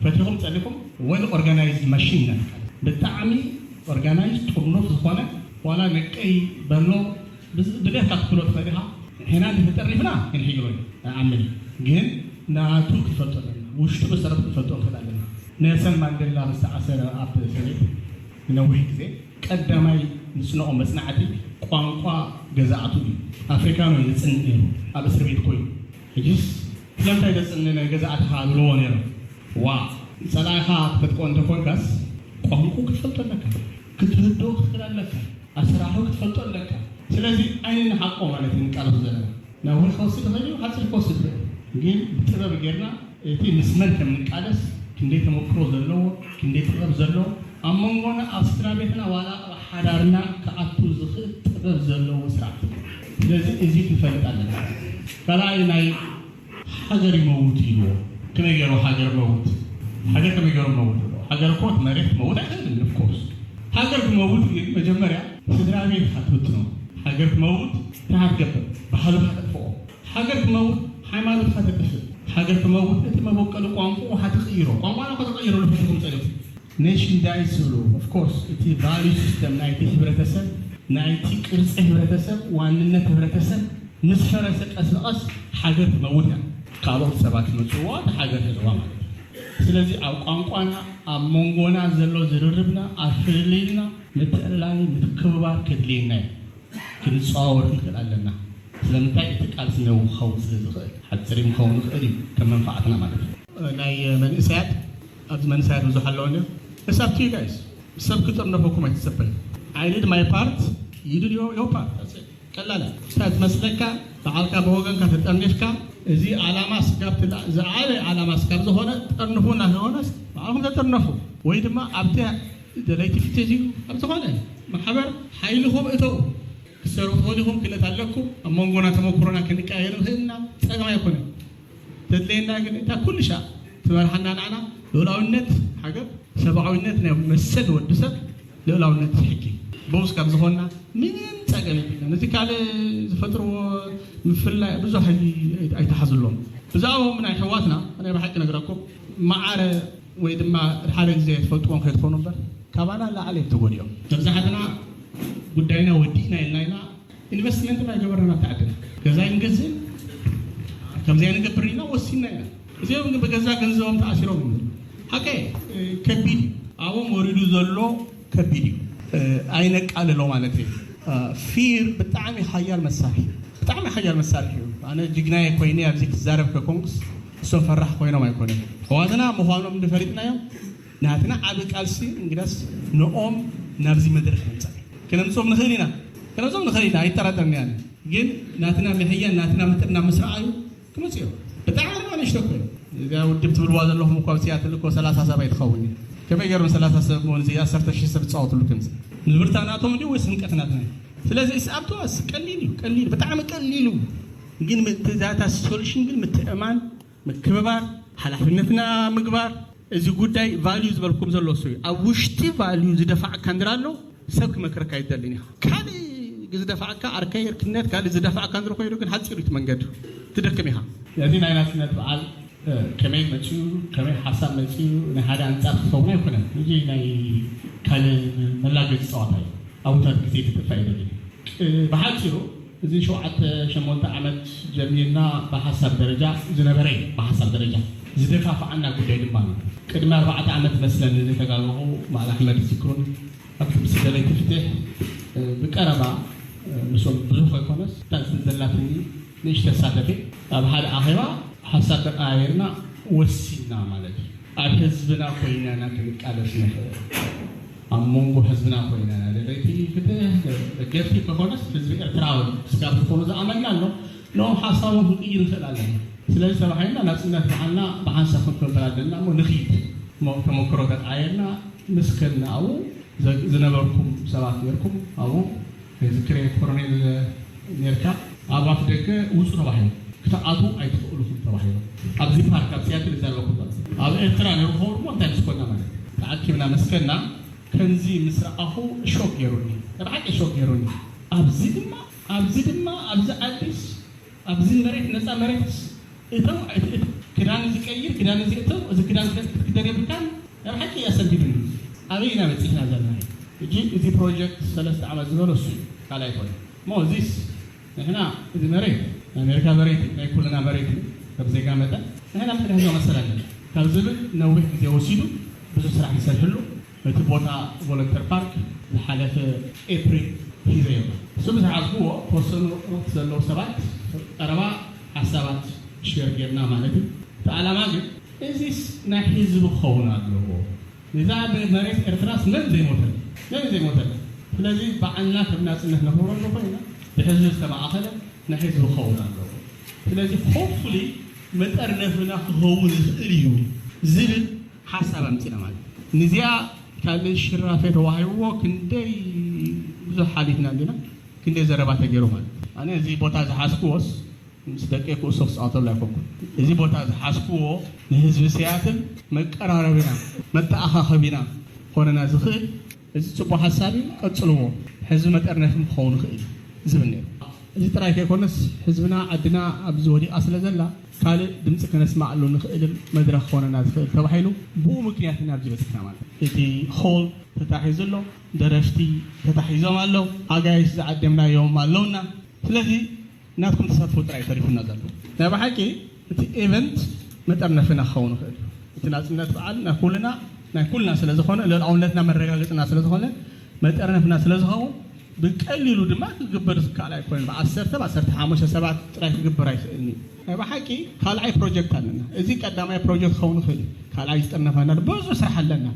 ፈቲኹም ጸሊኹም well organized machine ኢና። ብጣዕሚ organized ጥርኑፍ ዝኾነ ዋላ ነቀይ በሎ ድሌትካ ክትብሎ ትኽእል ኢኻ። ሕና እንተተጠሪፍና ክንሕይሮ ኢና። ኣምን ግን ናቱ ክትፈልጦ ኣለና። ውሽጡ መሰረት ክትፈልጦ ንኽእል ኣለና። ኔልሰን ማንዴላ ምስ ተኣሰረ ኣብ እስር ቤት ንነዊሕ ግዜ ቀዳማይ ዝጽንዖ መጽናዕቲ ቋንቋ ገዛእቱ እዩ። ኣፍሪካኖ እዩ ዝጽንዕ ነይሩ ኣብ እስር ቤት ኮይኑ። ሕጂስ ስለምንታይ ተጽንዕ ናይ ገዛእትኻ ብልዎ ነይሮም። ዋ ጸላኢኻ ክትቀ እንተኮንካስ ቋንቁ ክትፈልጦ ኣለካ፣ ክትህዶ ክትክእል ኣለካ፣ ኣሰራሑ ክትፈልጦ ኣለካ። ስለዚ ኣይንንሓቆ ማለት እዩ ንቃለሱ ዘለና። ነዊሕ ክወስድ ይኽእል እዩ፣ ሓፂር ክወስድ ይኽእል። ግን ብጥበብ ጌርና እቲ ምስ መን ከም ንቃለስ፣ ክንደይ ተመክሮ ዘለዎ፣ ክንደይ ጥበብ ዘለዎ፣ ኣብ መንጎና ኣብ ስድራ ቤትና ዋላ ኣብ ሓዳርና ክኣቱ ዝኽእል ጥበብ ዘለዎ ስርዓት። ስለዚ እዚ ክንፈልጥ ኣለና። ካልኣይ ናይ ሃገር ይመውት ኢልዎ። ከመይ ገይሩ ሃገር መውት? ሃገር ከመይ ገይሩ መውት? ሃገር እኮ መሬት መውት ኣይኽእልን። ኦፍኮርስ ሃገር ክመውት ግን መጀመርያ ስድራ ቤት ሃትብትኖ። ሃገር ክመውት እንታይ ሃትገብር? ባህሉ ሃተጥፍኦ። ሃገር ክመውት ሃይማኖት ሃተጥፍእ። ሃገር ክመውት እቲ መበቀሉ ቋንቋ ሃትቕይሮ። ቋንቋ ና ከተቐይሮ ልፈትኩም ጸደፍ ኔሽን ዳይ ዝብሉ ኦፍኮርስ እቲ ቫሉ ሲስተም ናይቲ ህብረተሰብ ናይቲ ቅርፂ ህብረተሰብ ዋንነት ህብረተሰብ ምስ ፈረሰ ቀስ ብቐስ ሃገር ትመውት እያ። ካልኦት ሰባት ዝመፅዋ እቲ ሃገር ህዝዋ ማለት እዩ። ስለዚ ኣብ ቋንቋና ኣብ መንጎና ዘሎ ዝርርብና ኣብ ፍልልይና ምትእላይ ምትክብባር ከድልየና እዩ። ክንፀዋወር ክንክእል ኣለና። ስለምንታይ እቲ ቃልሲ ነዊሕ ክኸውን ስለ ዝኽእል ሓፂር ምኸውን ይኽእል እዩ ከም መንፋዓትና ማለት እዩ። ናይ መንእሰያት ኣብዚ መንእሰያት ብዙሕ ኣለዎ እ እሳብ ዩ ጋይስ ሰብ ክጥርነፈኩም ኣይትሰበይ። I did my part, you did your part። ቀላል እታ ዝመስለካ በዓልካ ብወገንካ ተጠርኒፍካ እዚ ዓላማ ስጋብ ዝዓበ ዓላማ ስጋብ ዝኾነ ጠርንፉ እናተኾነስ በዓልኩም ተጠርነፉ ወይ ድማ ኣብቲ ደለይቲ ፍትሕ እዩ ኣብ ዝኾነ ማሕበር ሓይልኹም እተው። ክሰሩ ትኽእሉ ኢኹም፣ ክእለት ኣለኩም። ኣብ መንጎና ተመኩሮና ክንቀያየር ንኽእል ኢና። ጸገም ኣይኮነን። ተድልየና ግን እታ ኩሉ ሻዕ ትመርሓና ንዓና ልኡላውነት ሃገር፣ ሰብኣዊነት ናይ መሰል ወዲ ሰብ፣ ልኡላውነት ሕጊ ብኡ ስጋብ ዝኾንና ምንም ጸገም የብልናን። ነዚ ካልእ ዝፈጥርዎ ምፍልላይ ብዙሕ ኣይ- ኣይትሓዝሎም። ብዛዕባኦም ናይ ኣሕዋትና ናይ ብሓቂ ነግረኩም መዓረ ወይ ድማ ሓደ ግዜ ትፈልጥዎም ከይትኾኑ እምበር ካባና ላዕሊ እዮም ተጎዲኦም። መብዛሕትና ጉዳይና ወዲእና ኢልና ኢና ኢንቨስትመንት ኣይገበርና ኣብቲ ዓድና። ገዛ ኣይንገዝእን ከምዚ ኣይንገብር ኢና ወሲንና ኢና። እዚኦም ግን ብገዛ ገንዘቦም ተኣሲሮም እዮም። ሓቀ ከቢድ እዩ። ኣብኦም ወሪዱ ዘሎ ከቢድ እዩ። ኣይነቃልሎ ማለት እዩ። ፊር ብጣዕሚ ሓያል መሳርሒ ብጣዕሚ ሓያል መሳርሒ እዩ። ኣነ ጅግናየ ኮይነ ኣብዚ ክዛረብ ከኮንኩስ እሶም ፈራሕ ኮይኖም ኣይኮነን። ሕዋትና ምዃኖም እንድፈሊጥናዮም ናትና ዓቢ ቃልሲ እንግዳስ ንኦም ናብዚ መድረኽ ንምጻእ ክነምጾም ንኽእል ኢና ክነምጾም ንኽእል ኢና ኣይጠራጠርኒ ኣነ። ግን ናትና ምሕያን ናትና ምጥርና ምስ ረኣዩ ክመጽኡ እዮም። ብጣዕሚ ድማ ንእሽቶ እኮ እዮም። እዚኣ ውድብ ትብልዋ ዘለኹም እኳ ኣብ ሲያትል እኮ ሰላሳ ሰብ ኣይትኸውን እዩ። ከመይ ገይሮም ሰላሳ ሰብ መሆን እዚ ዓሰርተ ሺህ ሰብ ዝፃወትሉ ከምዚ ንብርታ ናቶም ድዩ ወይስ ህምቀት ናትና እዩ? ስለዚ it's up to us ቀሊል እዩ ቀሊል ብጣዕሚ ቀሊል እዩ። ግን ዛታ ሶሉሽን ግን ምትእማን ምክብባር ሓላፍነትና ምግባር። እዚ ጉዳይ ቫልዩ ዝበልኩም ዘሎ እሱ እዩ። ኣብ ውሽጢ ቫልዩ ዝደፋዕካ እንድራ ኣሎ ሰብ ክመክረካ ኣይደልን ኢኻ። ካልእ ዝደፋዕካ ዓርከይ እርክነት ካልእ ዝደፋዕካ እንድሮ ኮይኑ ግን ሓፂር እዩ እቲ መንገዲ ትደክም ኢኻ። ነዚ ናይ ናፅነት በዓል ከመይ መፅኡ ከመይ ሓሳብ መፅኡ ናይ ሓደ ኣንፃር ክትኸውን ኣይኮነን። እዚ ናይ ካልእ መላገፂ ፀዋታ እዩ። ኣብታት ግዜ ክጥፋ ይደሊ። ብሓፂሩ እዚ ሸውዓተ ሸሞንተ ዓመት ጀሚርና ብሓሳብ ደረጃ ዝነበረ እዩ። ብሓሳብ ደረጃ ዝደፋፍዓና ጉዳይ ድማ ነው። ቅድሚ ኣርባዕተ ዓመት መስለን ንዝተጋገኹ በዓል ኣሕመድ ዝክሩን ኣብቲ ምስ ደለይቲ ፍትሕ ብቀረባ ምስኦም ብዙሕ ኣይኮነስ እታ ዘላትኒ ንእሽተ ሳተፌ ኣብ ሓደ ኣኼባ ሓሳብ ተቀያየርና ወሲና ማለት እዩ። ኣብ ህዝብና ኮይናና ክንቃለስ ንኽእል ኣብ መንጎ ህዝብና ኮይናና ደለይቲ ፍትህ ደገፍቲ ከኾነስ ህዝቢ ኤርትራዊ ስጋብ ዝኾኑ ዝኣመና ኣሎ። ንኦም ሓሳቦም ክንቅይር ንኽእል ኣለና። ስለዚ ተባሂልና ናፅነት በዓልና ብሓንሳብ ክንክንበል ኣለና እሞ ንኽይድ እሞ ተመክሮ ተቃየርና ምስ ከድና ኣብኡ ዝነበርኩም ሰባት ነርኩም ኣብኡ ዝክረ ኮሮኔል ነርካ ኣብ ኣፍ ደገ ውፁ ተባሂሉ ክትኣቱ ኣይትኽእሉኹም ተባሂሉ ኣብዚ ፓርክ ኣብ ሲያትል ይዛረበኩም ዘሎ ኣብ ኤርትራ ነሩ ኸው ድማ እንታይ ምስ ኮና ማለት ተኣኪብና ምስ ከድና ከምዚ ምስ ረኣኹ ሾክ ገይሩኒ ብሓቂ ሾክ ገይሩኒ ኣብዚ ድማ ኣብዚ ድማ ኣብዚ ዓዲስ ኣብዚ መሬት ነፃ መሬትስ እቶም ክዳን ዝቀይር ክዳን ዝእተው እዚ ክዳን ክትክደን የብልካን። ናብ ሓቂ እያ ሰንቢዱኒ። ኣበይ ኢና በፂሕና ዘለና? ሕጂ እዚ ፕሮጀክት ሰለስተ ዓመት ዝበሎ እሱ እዩ። ካልኣይ ኮይኑ እሞ እዚስ ንሕና እዚ መሬት ናይ ኣሜሪካ መሬት እዩ፣ ናይ ኩልና መሬት እዩ። ከም ዜጋ መጠን ንሕና ምክንያት መሰል ኣለና ካብ ዝብል ነዊሕ ግዜ ወሲዱ ብዙ ስራሕ ይሰርሕሉ። እቲ ቦታ ቮለንተር ፓርክ ዝሓለፈ ኤፕሪል ሒዘ እዮም። እሱ ብዝሓዝኩዎ ተወሰኑ ሩት ዘለዉ ሰባት ቀረባ ሓሳባት ሸር ጌርና ማለት እዩ። እቲ ዓላማ ግን እዚስ ናይ ህዝቢ ክኸውን ኣለዎ። እዛ መሬት ኤርትራስ መን ዘይሞተል መን ዘይሞተል። ስለዚ በዓልና ከም ናጽነት ነኽብረሉ ኮይና ብህዝቢ ዝተማእኸለ ናይ ህዝቢ ክኸውን ኣለዎ። ስለዚ ሆፕፉሊ መጠርነፍና ክኸውን ይኽእል እዩ ዝብል ሓሳብ ኣምፂና ማለት እዩ። ንዚኣ ካልእ ሽራፌ ተዋሂብዎ ክንደይ ብዙሕ ሓሊፍና እንዲና፣ ክንደይ ዘረባ ተገይሩ ማለት እዩ። ኣነ እዚ ቦታ ዝሓዝክዎስ ምስ ደቂ ክእሶ ክፃወተሉ ኣይኮንኩን። እዚ ቦታ ዝሓዝክዎ ንህዝቢ ሲያትል መቀራረቢና መተኣኻኸቢና ኮነና ዝኽእል እዚ ፅቡቅ ሓሳብ እዩ፣ ቀፅልዎ። ህዝቢ መጠርነፍም ክኸውን ይኽእል እዩ ዝብል ነይሩ። እዚ ጥራይ ከይኮነስ ህዝብና ዓድና ኣብዚ ወዲቓ ስለ ዘላ ካልእ ድምፂ ከነስማዓሉ ንኽእልን መድረኽ ክኾነና ዝኽእል ተባሂሉ ብኡ ምክንያት ኢና ኣብዚ በፂሕና ማለት እዩ። እቲ ሆል ተታሒዙ ኣሎ፣ ደረፍቲ ተታሒዞም ኣለዉ፣ ኣጋይሽ ዝዓደምናዮም ኣለውና። ስለዚ ናትኩም ተሳትፎ ጥራይ ተሪፉና ዘሎ። ናይ ብሓቂ እቲ ኤቨንት መጠርነፍና ክኸውን ይኽእል እዩ። እቲ ናፅነት በዓል ናይ ኩልና ናይ ኩልና ስለ ዝኾነ ልኡላውነትና መረጋገፅና ስለ ዝኾነ መጠርነፍና ስለ ዝኸውን ብቀሊሉ ድማ ክግበር ዝከኣል ኣይኮነን። ብዓሰርተ ብዓሰርተ ሓሙሽተ ሰባት ጥራይ ክግበር ኣይኽእልን እዩ። ናይ ብሓቂ ካልኣይ ፕሮጀክት ኣለና። እዚ ቀዳማይ ፕሮጀክት ክኸውን ይኽእል እዩ። ካልኣይ ዝጠርነፋና ብዙ ስራሕ ኣለና።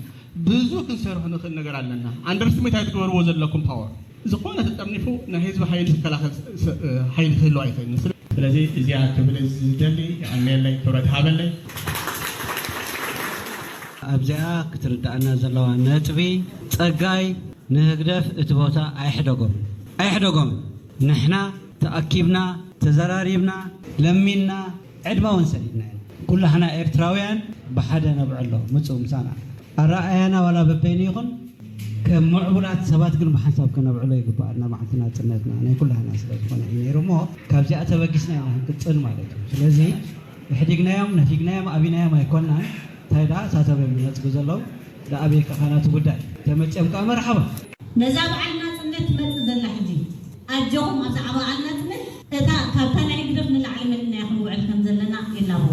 ብዙ ክንሰርሑ ንኽእል ነገር ኣለና። ኣንደርስትሜት ኣይትግበርዎ ዘለኩም ፓወር። ዝኾነ ተጠርኒፉ ናይ ህዝቢ ሓይሊ ዝከላኸል ስ- ስ- ሓይሊ ክህልዎ ኣይኽእልን። ስለ- ስለዚ እዚኣ ክብል ዝደሊ የቐንየለይ፣ ክብረት ሃበለይ። ኣብዚኣ ክትርዳእና ዘለዋ ነጥቢ ጸጋይ ንህግደፍ እቲ ቦታ ኣይሕደጎምን ኣይሕደጎምን። ንሕና ተኣኪብና ተዘራሪብና ለሚንና ዕድመ እውን ሰዲድና ኢና። ኩላህና ኤርትራውያን ብሓደ ነብዕሎ ምጽኡ ምሳና። ኣረኣእያና ዋላ በበይኑ ይኹን ከም ምዕቡላት ሰባት ግን ብሓንሳብ ከነብዕሎ ይግባኣና። መዓልቲ ናጽነትና ናይ ኩላህና ስለ ዝኾነ እዩ ነይሩ እሞ ካብዚኣ ተበጊስና ኢና ክንቅጽል ማለት እዩ። ስለዚ ኢሕዲግናዮም ነፊግናዮም ኣቢናዮም ኣይኮንናን። እንታይ ደኣ ሳቶም እዮም ዝነጽጉ ዘለዉ ደኣ ኣበይ ከኻናቱ ጉዳይ ተመጽኦም ከኣ መርሓባ። ነዛ በዓል ናጽነት ትመጽእ ዘላ ሕጂ ኣጆኹም ኣብዛ በዓል ናጽነት እታ ካብታ ናይ ህግደፍ ንላዕሊ መሊእናያ ክንውዕል ከም ዘለና ይላቦ።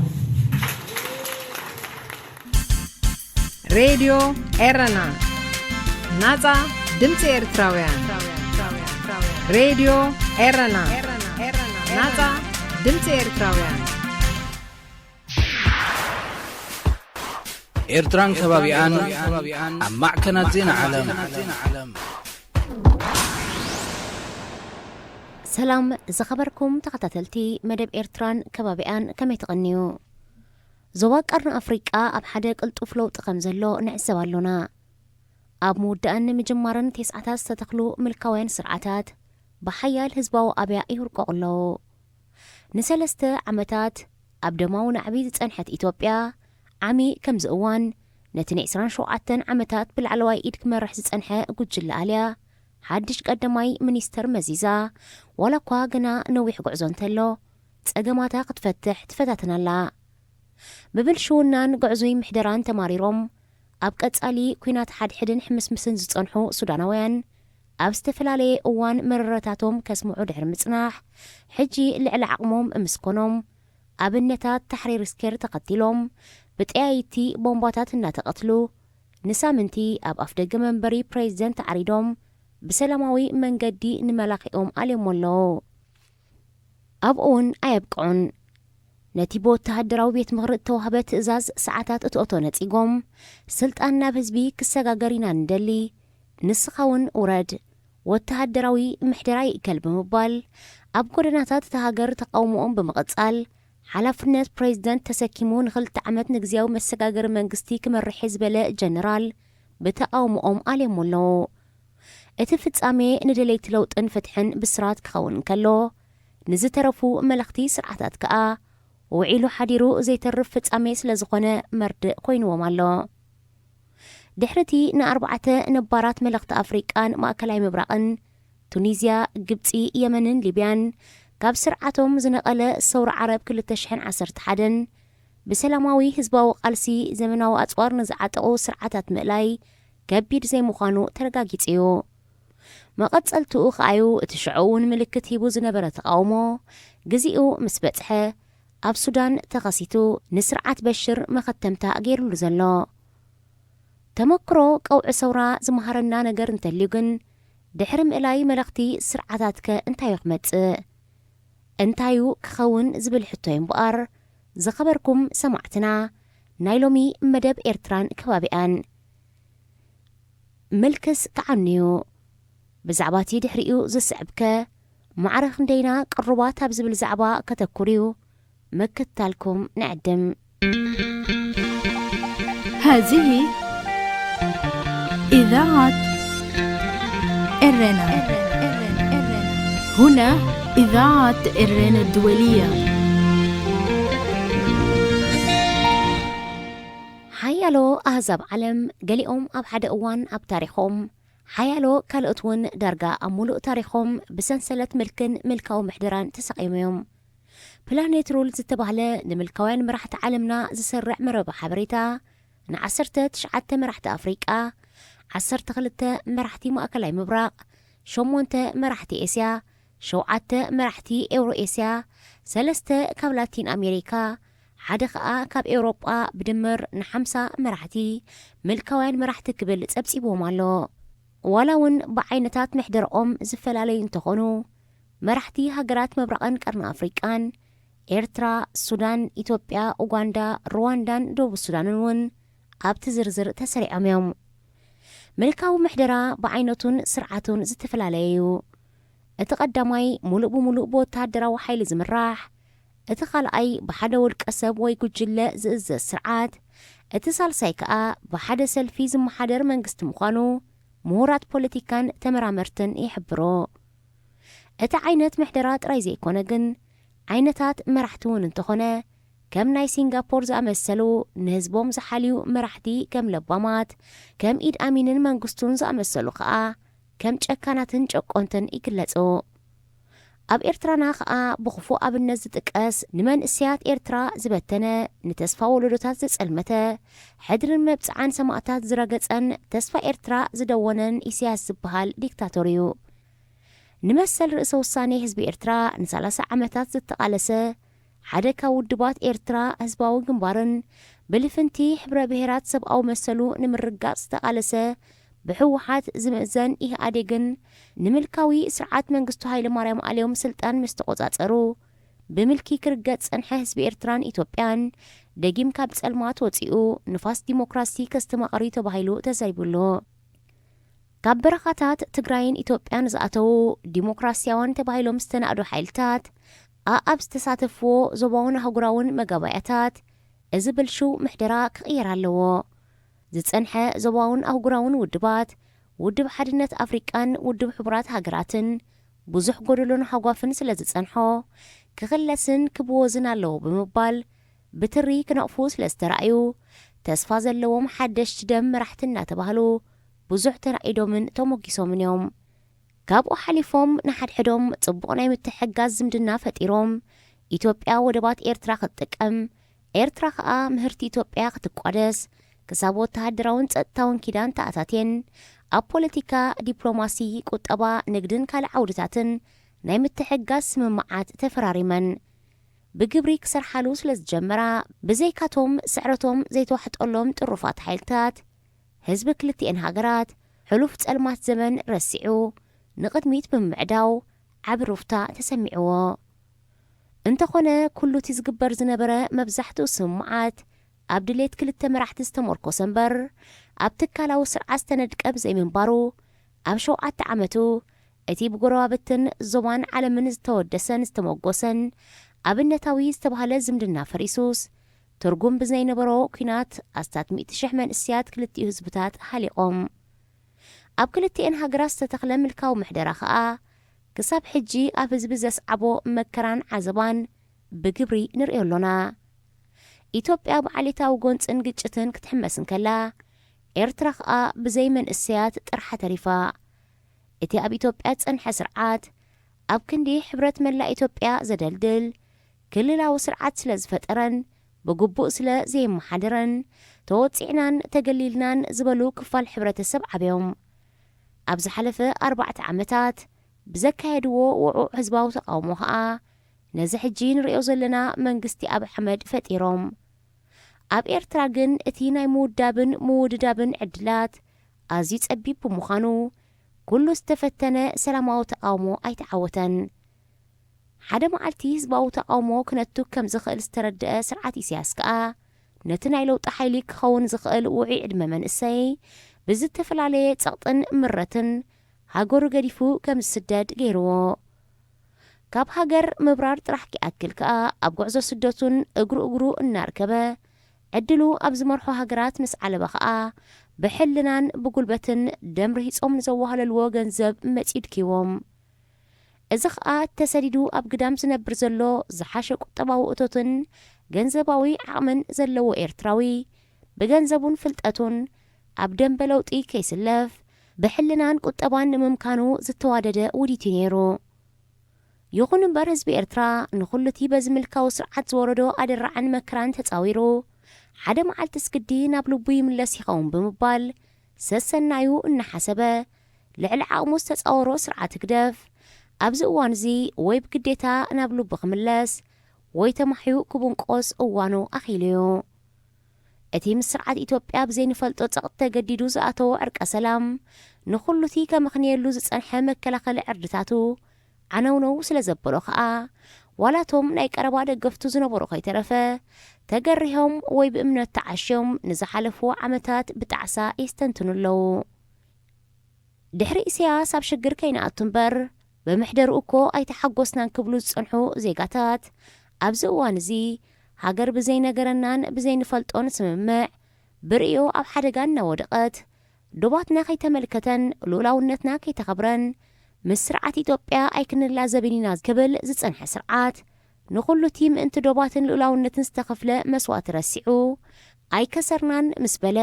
ሬድዮ ኤረና፣ ናጻ ድምጺ ኤርትራውያን። ሬድዮ ኤረና፣ ናጻ ድምጺ ኤርትራውያን። ኤርትራን ከባቢኣን ኣብ ማዕከናት ዜና ዓለም። ሰላም ዝኸበርኩም ተኸታተልቲ መደብ ኤርትራን ከባቢኣን፣ ከመይ ትቐንዩ? ዞባ ቀርኒ ኣፍሪቃ ኣብ ሓደ ቅልጡፍ ለውጢ ከም ዘሎ ንዕዘብ ኣሎና። ኣብ ምውዳእን ንምጅማርን ተስዓታት ዝተተኽሉ ምልካውያን ስርዓታት ብሓያል ህዝባዊ ኣብያ ይህርቆቑ ኣለዉ። ንሰለስተ ዓመታት ኣብ ደማዊ ናዕቢ ዝጸንሐት ኢትዮጵያ ዓሚ ከምዚ እዋን ነቲ ን ዕስራን ሸውዓተን ዓመታት ብላዕለዋይ ኢድ ክመርሕ ዝጸንሐ ጉጅለ ኣልያ ሓድሽ ቀዳማይ ሚኒስተር መዚዛ ዋላ እኳ ገና ነዊሕ ጉዕዞ እንተሎ ጸገማታ ክትፈትሕ ትፈታተን ኣላ። ብብልሽውናን ግዕዙይ ምሕደራን ተማሪሮም ኣብ ቀጻሊ ኲናት ሓድሕድን ሕምስምስን ዝጸንሑ ሱዳናውያን ኣብ ዝተፈላለየ እዋን መረረታቶም ከስምዑ ድሕሪ ምጽናሕ ሕጂ ልዕሊ ዓቕሞም ምስኮኖም ኣብነታት ታሕሪር ስኬር ተኸቲሎም ብጠያይቲ ቦምባታት እናተቐትሉ ንሳምንቲ ኣብ ኣፍደገ መንበሪ ፕሬዚደንት ተዓሪዶም ብሰላማዊ መንገዲ ንመላኺኦም ኣልዮሞ ኣለዉ። ኣብኡ እውን ኣየብቅዑን። ነቲ ብወተሃደራዊ ቤት ምኽሪ እተዋህበ ትእዛዝ ሰዓታት እትኦቶ ነጺጎም ስልጣን ናብ ህዝቢ ክሰጋገር ኢና ንደሊ፣ ንስኻ እውን ውረድ፣ ወተሃደራዊ ምሕደራ ይእከል ብምባል ኣብ ጎደናታት እታ ሃገር ተቓውሞኦም ብምቕጻል ሓላፍነት ፕሬዚደንት ተሰኪሙ ንኽልተ ዓመት ንግዝያዊ መሰጋገሪ መንግስቲ ክመርሕ ዝበለ ጀነራል ብተቓውሞኦም ኣልዮሞ ኣለዉ። እቲ ፍጻሜ ንደለይቲ ለውጥን ፍትሕን ብስራት ክኸውን እንከሎ ንዝተረፉ መለኽቲ ስርዓታት ከኣ ውዒሉ ሓዲሩ ዘይተርፍ ፍጻሜ ስለ ዝኾነ መርድእ ኮይንዎም ኣሎ። ድሕሪ እቲ ንኣርባዕተ ነባራት መለኽቲ ኣፍሪቃን ማእከላይ ምብራቕን ቱኒዝያ፣ ግብጺ፣ የመንን ሊብያን ካብ ስርዓቶም ዝነቐለ ሰውራ ዓረብ ክልተ ሽሕን ዓሰርተ ሓደን ብሰላማዊ ህዝባዊ ቃልሲ ዘመናዊ ኣጽዋር ንዝዓጠቑ ስርዓታት ምእላይ ከቢድ ዘይምዃኑ ተረጋጊጹ እዩ። መቐጸልትኡ ከኣዩ እቲ ሽዑ እውን ምልክት ሂቡ ዝነበረ ተቓውሞ ግዜኡ ምስ በጽሐ ኣብ ሱዳን ተኸሲቱ ንስርዓት በሽር መኸተምታ ገይሩሉ ዘሎ። ተመክሮ ቀውዒ ሰውራ ዝመሃረና ነገር እንተልዩ ግን ድሕሪ ምእላይ መለኽቲ ስርዓታትከ እንታዩ ክመጽእ? እንታዩ ክኸውን ዝብል ሕቶ እዩ እምበኣር ዝኸበርኩም ሰማዕትና ናይ ሎሚ መደብ ኤርትራን ከባቢኣን ምልክስ ክዓኑ እዩ። ብዛዕባ እቲ ድሕሪኡ ዝስዕብከ ማዕረ ክንደይና ቅሩባት ኣብ ዝብል ዛዕባ ከተኩር እዩ ምክትታልኩም ንዕድም። هذه إذاعة إرنا. هنا إذاعة إرنا الدولية. ሓያሎ ኣህዛብ ዓለም ገሊኦም ኣብ ሓደ እዋን ኣብ ታሪኾም ሓያሎ ካልኦት እውን ዳርጋ ኣብ ሙሉእ ታሪኾም ብሰንሰለት ምልክን ምልካዊ ምሕደራን ተሰቒሞም እዮም። ፕላኔት ሩል ዝተባህለ ንምልካውያን መራሕቲ ዓለምና ዝሰርዕ መረብ ሓበሬታ ንዓሰርተ ትሽዓተ መራሕቲ ኣፍሪቃ፣ ዓሰርተ ክልተ መራሕቲ ማእከላይ ምብራቕ፣ ሸሞንተ መራሕቲ ኤስያ፣ ሸውዓተ መራሕቲ ኤውሮ ኤስያ፣ ሰለስተ ካብ ላቲን ኣሜሪካ፣ ሓደ ኸኣ ካብ ኤውሮጳ ብድምር ንሓምሳ መራሕቲ ምልካውያን መራሕቲ ክብል ጸብጺብዎም ኣሎ። ዋላ እውን ብዓይነታት ምሕደርኦም ዝፈላለዩ እንተኾኑ መራሕቲ ሃገራት ምብራቕን ቀርኒ ኣፍሪቃን ኤርትራ፣ ሱዳን፣ ኢትዮጵያ፣ ኡጋንዳ፣ ሩዋንዳን ደቡብ ሱዳንን እውን ኣብቲ ዝርዝር ተሰሪዖም እዮም። ምልካዊ ምሕደራ ብዓይነቱን ስርዓቱን ዝተፈላለየ እዩ። እቲ ቀዳማይ ሙሉእ ብሙሉእ ብወተሃደራዊ ሓይሊ ዝምራሕ፣ እቲ ካልኣይ ብሓደ ውልቀ ሰብ ወይ ጉጅለ ዝእዘዝ ስርዓት፣ እቲ ሳልሳይ ከኣ ብሓደ ሰልፊ ዝመሓደር መንግስቲ ምዃኑ ምሁራት ፖለቲካን ተመራመርትን ይሕብሩ። እቲ ዓይነት ምሕደራ ጥራይ ዘይኮነ ግን ዓይነታት መራሕቲ እውን እንተኾነ ከም ናይ ሲንጋፖር ዝኣመሰሉ ንህዝቦም ዝሓልዩ መራሕቲ ከም ለባማት ከም ኢድ ኣሚንን መንግስቱን ዝኣመሰሉ ከኣ ከም ጨካናትን ጨቆንትን ይግለጹ። ኣብ ኤርትራና ከኣ ብኽፉእ ኣብነት ዝጥቀስ ንመንእሰያት ኤርትራ ዝበተነ ንተስፋ ወለዶታት ዘጸልመተ ሕድርን መብጽዓን ሰማእታት ዝረገጸን ተስፋ ኤርትራ ዝደወነን ኢሳያስ ዝበሃል ዲክታቶር እዩ። ንመሰል ርእሰ ውሳኔ ህዝቢ ኤርትራ ንሰላሳ ዓመታት ዝተቓለሰ ሓደ ካብ ውድባት ኤርትራ ህዝባዊ ግንባርን ብልፍንቲ ሕብረ ብሄራት ሰብኣዊ መሰሉ ንምርግጋጽ ዝተቓለሰ ብህወሓት ዝምእዘን ኢህኣዴግን ንምልካዊ ስርዓት መንግስቱ ሃይለ ማርያም ኣልዮም ስልጣን ምስ ተቖጻጸሩ ብምልኪ ክርገጽ ጸንሐ ህዝቢ ኤርትራን ኢትዮጵያን ደጊም ካብ ጸልማት ወጺኡ ንፋስ ዲሞክራሲ ከስተማቕር እዩ ተባሂሉ ተዛሪቡሉ። ካብ በረኻታት ትግራይን ኢትዮጵያን ዝኣተዉ ዲሞክራሲያውያን ተባሂሎም ዝተናእዱ ሓይልታት ኣኣብ ዝተሳተፍዎ ዞባውን ኣህጉራውን መጋባእያታት እዚ ብልሽው ምሕደራ ክቕየር ኣለዎ። ዝጸንሐ ዞባውን ኣህጉራውን ውድባት ውድብ ሓድነት ኣፍሪቃን ውድብ ሕቡራት ሃገራትን ብዙሕ ጎደሎን ሃጓፍን ስለ ዝጸንሖ ክኽለስን ክብወዝን ኣለዎ ብምባል ብትሪ ክነቕፉ ስለ ዝተራእዩ ተስፋ ዘለዎም ሓደሽቲ ደም መራሕቲ እናተባህሉ ብዙሕ ተራኢዶምን ተሞጊሶምን እዮም። ካብኡ ሓሊፎም ንሓድሕዶም ጽቡቕ ናይ ምትሕግጋዝ ዝምድና ፈጢሮም ኢትዮጵያ ወደባት ኤርትራ ክትጥቀም ኤርትራ ከኣ ምህርቲ ኢትዮጵያ ክትቋደስ ክሳብ ወተሃደራውን ጸጥታውን ኪዳን ተኣታትየን ኣብ ፖለቲካ፣ ዲፕሎማሲ፣ ቁጠባ፣ ንግድን ካልእ ዓውድታትን ናይ ምትሕግጋዝ ስምምዓት ተፈራሪመን ብግብሪ ክሰርሓሉ ስለ ዝጀመራ ብዘይካቶም ስዕረቶም ዘይተዋሕጠሎም ጥሩፋት ሓይልታት ህዝቢ ክልቲኤን ሃገራት ሕሉፍ ጸልማት ዘመን ረሲዑ ንቕድሚት ብምምዕዳው ዓቢ ሩፍታ ተሰሚዕዎ። እንተኾነ ኩሉ እቲ ዝግበር ዝነበረ መብዛሕትኡ ስምምዓት ኣብ ድሌት ክልተ መራሕቲ ዝተመርኮሰ እምበር ኣብ ትካላዊ ስርዓት ዝተነድቀ ብዘይምንባሩ ኣብ ሸውዓተ ዓመቱ እቲ ብጎረባብትን ዞባን ዓለምን ዝተወደሰን ዝተመጎሰን ኣብነታዊ ዝተባህለ ዝምድና ፈሪሱስ ትርጉም ብዘይነበሮ ኲናት ኣስታት ሚእቲ ሽሕ መንእስያት ክልቲኡ ህዝብታት ሃሊቖም። ኣብ ክልቲኤን ሃገራት ዝተተኽለ ምልካዊ ምሕደራ ከኣ ክሳብ ሕጂ ኣብ ህዝቢ ዘስዓቦ መከራን ዓዘባን ብግብሪ ንርእዮ ኣሎና። ኢትዮጵያ ብዓሌታዊ ጎንጽን ግጭትን ክትሕመስ እንከላ ኤርትራ ከኣ ብዘይ መንእሰያት ጥርሓ ተሪፋ። እቲ ኣብ ኢትዮጵያ ዝጸንሐ ስርዓት ኣብ ክንዲ ሕብረት መላእ ኢትዮጵያ ዘደልድል ክልላዊ ስርዓት ስለ ዝፈጠረን ብግቡእ ስለ ዘየመሓደረን፣ ተወጺዕናን ተገሊልናን ዝበሉ ክፋል ሕብረተሰብ ዓብዮም። ኣብ ዝሓለፈ ኣርባዕተ ዓመታት ብዘካየድዎ ውዑዕ ህዝባዊ ተቓውሞ ኸኣ፣ ነዚ ሕጂ ንርእዮ ዘለና መንግስቲ ኣብ ኣሕመድ ፈጢሮም። ኣብ ኤርትራ ግን እቲ ናይ ምውዳብን ምውድዳብን ዕድላት ኣዝዩ ጸቢብ ብምዃኑ፣ ኩሉ ዝተፈተነ ሰላማዊ ተቓውሞ ኣይተዓወተን። ሓደ መዓልቲ ህዝባዊ ተቓውሞ ክነቱ ከም ዝኽእል ዝተረድአ ስርዓት ኢሳያስ ከኣ፣ ነቲ ናይ ለውጢ ሓይሊ ክኸውን ዝኽእል ውዑይ ዕድመ መንእሰይ ብዝተፈላለየ ጸቕጥን ምረትን ሃገሩ ገዲፉ ከም ዝስደድ ገይርዎ። ካብ ሃገር ምብራር ጥራሕ ክኣክል ከኣ፣ ኣብ ጉዕዞ ስደቱን እግሩ እግሩ እናርከበ፣ ዕድሉ ኣብ ዝመርሖ ሃገራት ምስ ዓለበ ከኣ፣ ብሕልናን ብጉልበትን ደም ርሂጾም ንዘዋህለልዎ ገንዘብ መጺድክዎም። እዚ ኸኣ ተሰዲዱ ኣብ ግዳም ዝነብር ዘሎ ዝሓሸ ቁጠባዊ እቶትን ገንዘባዊ ዓቕምን ዘለዎ ኤርትራዊ፣ ብገንዘቡን ፍልጠቱን ኣብ ደንበ ለውጢ ከይስለፍ፣ ብሕልናን ቁጠባን ንምምካኑ ዝተዋደደ ውዲት እዩ ነይሩ። ይኹን እምበር ህዝቢ ኤርትራ ንኹሉ እቲ በዚ ምልካዊ ስርዓት ዝወረዶ ኣደራዕን መከራን ተጻዊሩ፣ ሓደ መዓልቲ ስግዲ ናብ ልቡ ይምለስ ይኸውን ብምባል ሰሰናዩ እናሓሰበ፣ ልዕሊ ዓቕሙ ዝተጻወሮ ስርዓት ህግደፍ፣ ኣብዚ እዋን እዚ ወይ ብግዴታ ናብ ልቡ ክምለስ፣ ወይ ተማሕዩ ክብንቆስ እዋኑ ኣኺሉ እዩ። እቲ ምስ ስርዓት ኢትዮጵያ ብዘይንፈልጦ ጸቕጢ ተገዲዱ ዝኣተዎ ዕርቀ ሰላም፣ ንኹሉ እቲ ከመኽንየሉ ዝጸንሐ መከላኸሊ ዕርድታቱ ዓነውነው ስለ ዘበሎ ኸኣ፣ ዋላ እቶም ናይ ቀረባ ደገፍቱ ዝነበሩ ከይተረፈ፣ ተገሪሆም ወይ ብእምነት ተዓሽዮም ንዝሓለፍዎ ዓመታት ብጣዕሳ የስተንትኑ ኣለዉ። ድሕሪ ኢሳያስ ኣብ ሽግር ከይንኣቱ እምበር፣ ብምሕደርኡ እኮ ኣይተሓጎስናን ክብሉ ዝጸንሑ ዜጋታት፣ ኣብዚ እዋን እዚ ሃገር ብዘይነገረናን ብዘይንፈልጦን ስምምዕ ብርእዮ ኣብ ሓደጋ እናወደቐት፣ ዶባትና ከይተመልከተን ልኡላውነትና ከይተኸብረን፣ ምስ ስርዓት ኢትዮጵያ ኣይክንላዘብን ኢና ክብል ዝጸንሐ ስርዓት፣ ንኹሉ እቲ ምእንቲ ዶባትን ልኡላውነትን ዝተኸፍለ መስዋእቲ ረሲዑ፣ ኣይከሰርናን ምስ በለ፣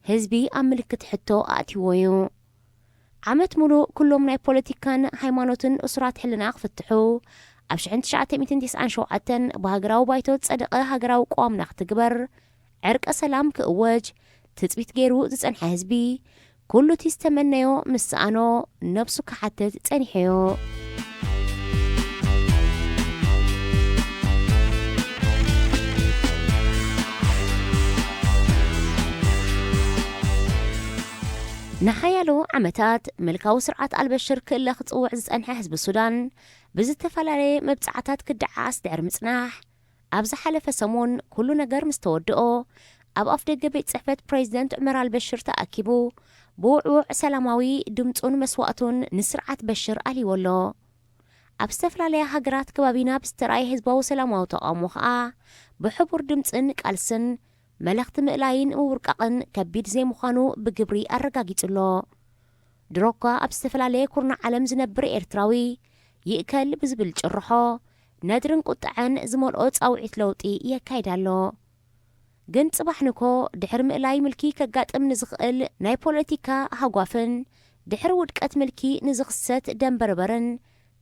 ህዝቢ ኣብ ምልክት ሕቶ ኣእትይዎ እዩ። ዓመት ሙሉእ ኩሎም ናይ ፖለቲካን ሃይማኖትን እሱራት ሕልና ክፍትሑ፣ ኣብ ሽሕን ትሽዓተ ሚእትን ተስዓን ሸውዓተን ብሃገራዊ ባይቶ ዝጸደቐ ሃገራዊ ቅዋምና ክትግበር፣ ዕርቀ ሰላም ክእወጅ ትጽቢት ገይሩ ዝጸንሐ ህዝቢ፣ ኩሉ እቲ ዝተመነዮ ምስ ሰኣኖ፣ ነብሱ ክሓትት ጸኒሑ እዩ። ንሓያሎ ዓመታት ምልካዊ ስርዓት ኣልበሽር ክእለ ክጽውዕ ዝጸንሐ ህዝቢ ሱዳን፣ ብዝተፈላለየ መብጻዕታት ክደዓዓስ ድሕሪ ምጽናሕ፣ ኣብ ዝሓለፈ ሰሙን ኩሉ ነገር ምስ ተወድኦ፣ ኣብ ኣፍደገ ቤት ጽሕፈት ፕሬዚደንት ዑመር ኣልበሽር ተኣኪቡ፣ ብውዕዉዕ ሰላማዊ ድምጹን መስዋእቱን ንስርዓት በሽር ኣልይዎ ኣሎ። ኣብ ዝተፈላለያ ሃገራት ከባቢና ብዝተራእየ ህዝባዊ ሰላማዊ ተቓውሞ ኸኣ፣ ብሕቡር ድምጽን ቃልስን መለኽቲ ምእላይን ምውርቃቕን ከቢድ ዘይምዃኑ ብግብሪ ኣረጋጊጹ ኣሎ። ድሮ እኳ ኣብ ዝተፈላለየ ኩርናዕ ዓለም ዝነብር ኤርትራዊ፣ ይእከል ብዝብል ጭርሖ፣ ነድርን ቁጥዐን ዝመልኦ ጻውዒት ለውጢ የካይድ ኣሎ። ግን ጽባሕ ንኮ ድሕሪ ምእላይ ምልኪ ከጋጥም ንዝኽእል ናይ ፖለቲካ ሃጓፍን ድሕሪ ውድቀት ምልኪ ንዝኽሰት ደንበርበርን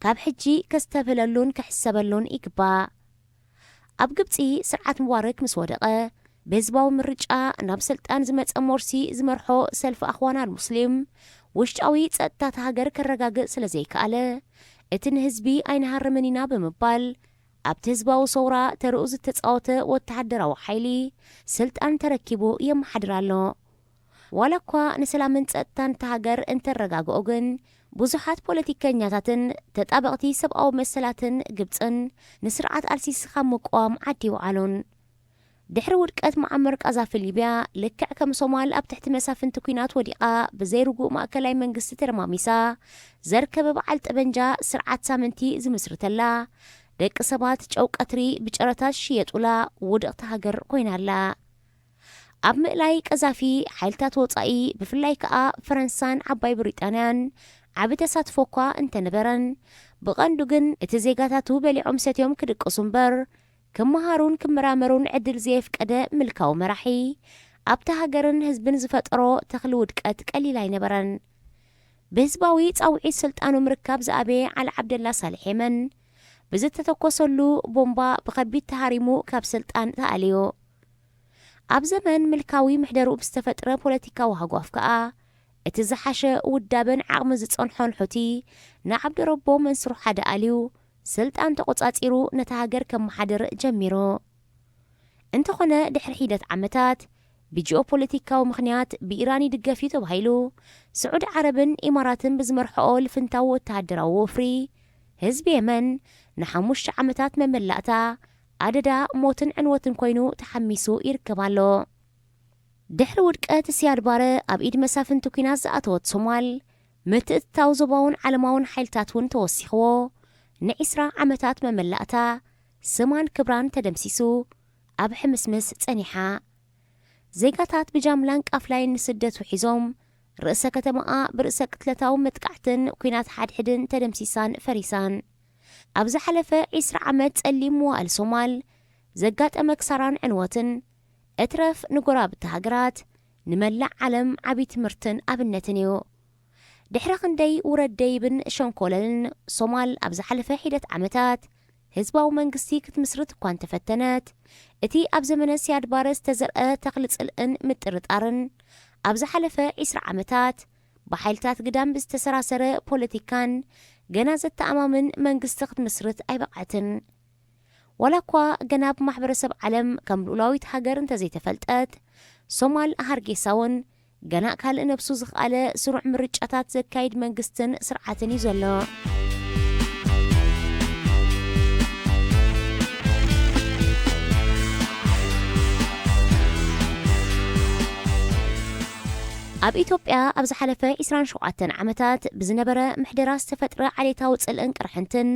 ካብ ሕጂ ከስተብህለሉን ክሕሰበሉን ይግባእ። ኣብ ግብጺ ስርዓት ሙባረክ ምስ ወደቐ፣ ብህዝባዊ ምርጫ ናብ ስልጣን ዝመጸ ሞርሲ ዝመርሖ ሰልፊ ኣኽዋን ኣልሙስሊም ውሽጣዊ ጸጥታ እታ ሃገር ከረጋግጽ ስለ ዘይከኣለ፣ እቲ ንህዝቢ ኣይንሃርምን ኢና ብምባል ኣብቲ ህዝባዊ ሰውራ ተርኡ ዝተጻወተ ወተሃደራዊ ሓይሊ ስልጣን ተረኪቡ የመሓድር ኣሎ። ዋላ እኳ ንሰላምን ጸጥታን እታ ሃገር እንተረጋግኦ ግን፣ ብዙሓት ፖለቲከኛታትን ተጣበቕቲ ሰብኣዊ መሰላትን ግብጽን ንስርዓት ኣልሲሲ ካብ ምቅዋም ዓዲ ይውዓሉን። ድሕሪ ውድቀት መዓመር ቃዛፊ ሊብያ፣ ልክዕ ከም ሶማል ኣብ ትሕቲ መሳፍንቲ ኲናት ወዲቓ፣ ብዘይ ርጉእ ማእከላይ መንግስቲ ተደማሚሳ፣ ዘርከበ በዓል ጠበንጃ ስርዓት ሳምንቲ ዝምስርተላ፣ ደቂ ሰባት ጨው ቀትሪ ብጨረታ ዝሽየጡላ ውድቕቲ ሃገር ኮይና ኣላ። ኣብ ምእላይ ቀዛፊ፣ ሓይልታት ወጻኢ፣ ብፍላይ ከኣ ፈረንሳን ዓባይ ብሪጣንያን፣ ዓቢ ተሳትፎ እኳ እንተነበረን፣ ብቐንዱ ግን እቲ ዜጋታቱ በሊዖም ሰትዮም ክድቅሱ እምበር፣ ክመሃሩን ክመራመሩን ዕድል ዘየፍቀደ ምልካዊ መራሒ፣ ኣብታ ሃገርን ህዝብን ዝፈጠሮ ተኽሊ ውድቀት ቀሊል ኣይነበረን። ብህዝባዊ ጻውዒት ስልጣኑ ምርካብ ዝኣበየ ዓሊ ዓብደላ ሳልሕ የመን፣ ብዝተተኮሰሉ ቦምባ ብኸቢድ ተሃሪሙ ካብ ስልጣን ተኣልዩ። ኣብ ዘመን ምልካዊ ምሕደርኡ ብዝተፈጥረ ፖለቲካዊ ሃጓፍ ከኣ፣ እቲ ዝሓሸ ውዳበን ዓቕሚ ዝጸንሖን ሑቲ ንዓብደረቦ መንሱር ሓደ ኣልዩ፣ ስልጣን ተቖጻጺሩ ነታ ሃገር ከመሓድር ጀሚሩ። እንተኾነ፣ ድሕሪ ሒደት ዓመታት፣ ብጂኦፖለቲካዊ ምኽንያት ብኢራን ይድገፍ እዩ ተባሂሉ፣ ስዑዲ ዓረብን ኢማራትን ብዝመርሕኦ ልፍንታዊ ወተሃደራዊ ወፍሪ፣ ህዝቢ የመን ንሓሙሽተ ዓመታት መመላእታ ኣደዳ ሞትን ዕንወትን ኮይኑ ተሓሚሱ ይርከብ ኣሎ። ድሕሪ ውድቀት ሲያድ ባረ ኣብ ኢድ መሳፍንቲ ኲናት ዝኣተወት ሶማል፣ ምትእትታው ዞባውን ዓለማውን ሓይልታት እውን ተወሲኽዎ፣ ንዒስራ ዓመታት መመላእታ ስማን ክብራን ተደምሲሱ ኣብ ሕምስምስ ጸኒሓ። ዜጋታት ብጃምላን ቃፍላይን ንስደት ውሒዞም፣ ርእሰ ከተማኣ ብርእሰ ቅትለታዊ መጥቃዕትን ኲናት ሓድሕድን ተደምሲሳን ፈሪሳን። ኣብ ዝሓለፈ ዒስራ ዓመት ጸሊም መዋእል ሶማል ዘጋጠመ ክሳራን ዕንወትን፣ እትረፍ ንጎረባብቲ ሃገራት፣ ንመላእ ዓለም ዓቢ ትምህርትን ኣብነትን እዩ። ድሕሪ ክንደይ ውረድ ደይብን ሸንኮለልን፣ ሶማል ኣብ ዝሓለፈ ሒደት ዓመታት ህዝባዊ መንግስቲ ክትምስርት እኳ እንተፈተነት፣ እቲ ኣብ ዘመነ ሲያድ ባረ ዝተዘርአ ተኽሊ ጽልእን ምጥርጣርን፣ ኣብ ዝሓለፈ ዒስራ ዓመታት ብሓይልታት ግዳም ብዝተሰራሰረ ፖለቲካን ገና ዘተኣማምን መንግስቲ ክትምስርት ኣይበቕዐትን። ዋላ እኳ ገና ብማሕበረሰብ ዓለም ከም ልኡላዊት ሃገር እንተዘይተፈልጠት፣ ሶማል ሃርጌሳ እውን ገና ካልእ ነብሱ ዝኸኣለ ስሩዕ ምርጫታት ዘካይድ መንግስትን ስርዓትን እዩ ዘሎ። ኣብ ኢትዮጵያ ኣብ ዝሓለፈ ዒስራን ሸውዓተን ዓመታት ብዝነበረ ምሕደራ ዝተፈጥረ ዓሌታዊ ጽልእን ቅርሕንትን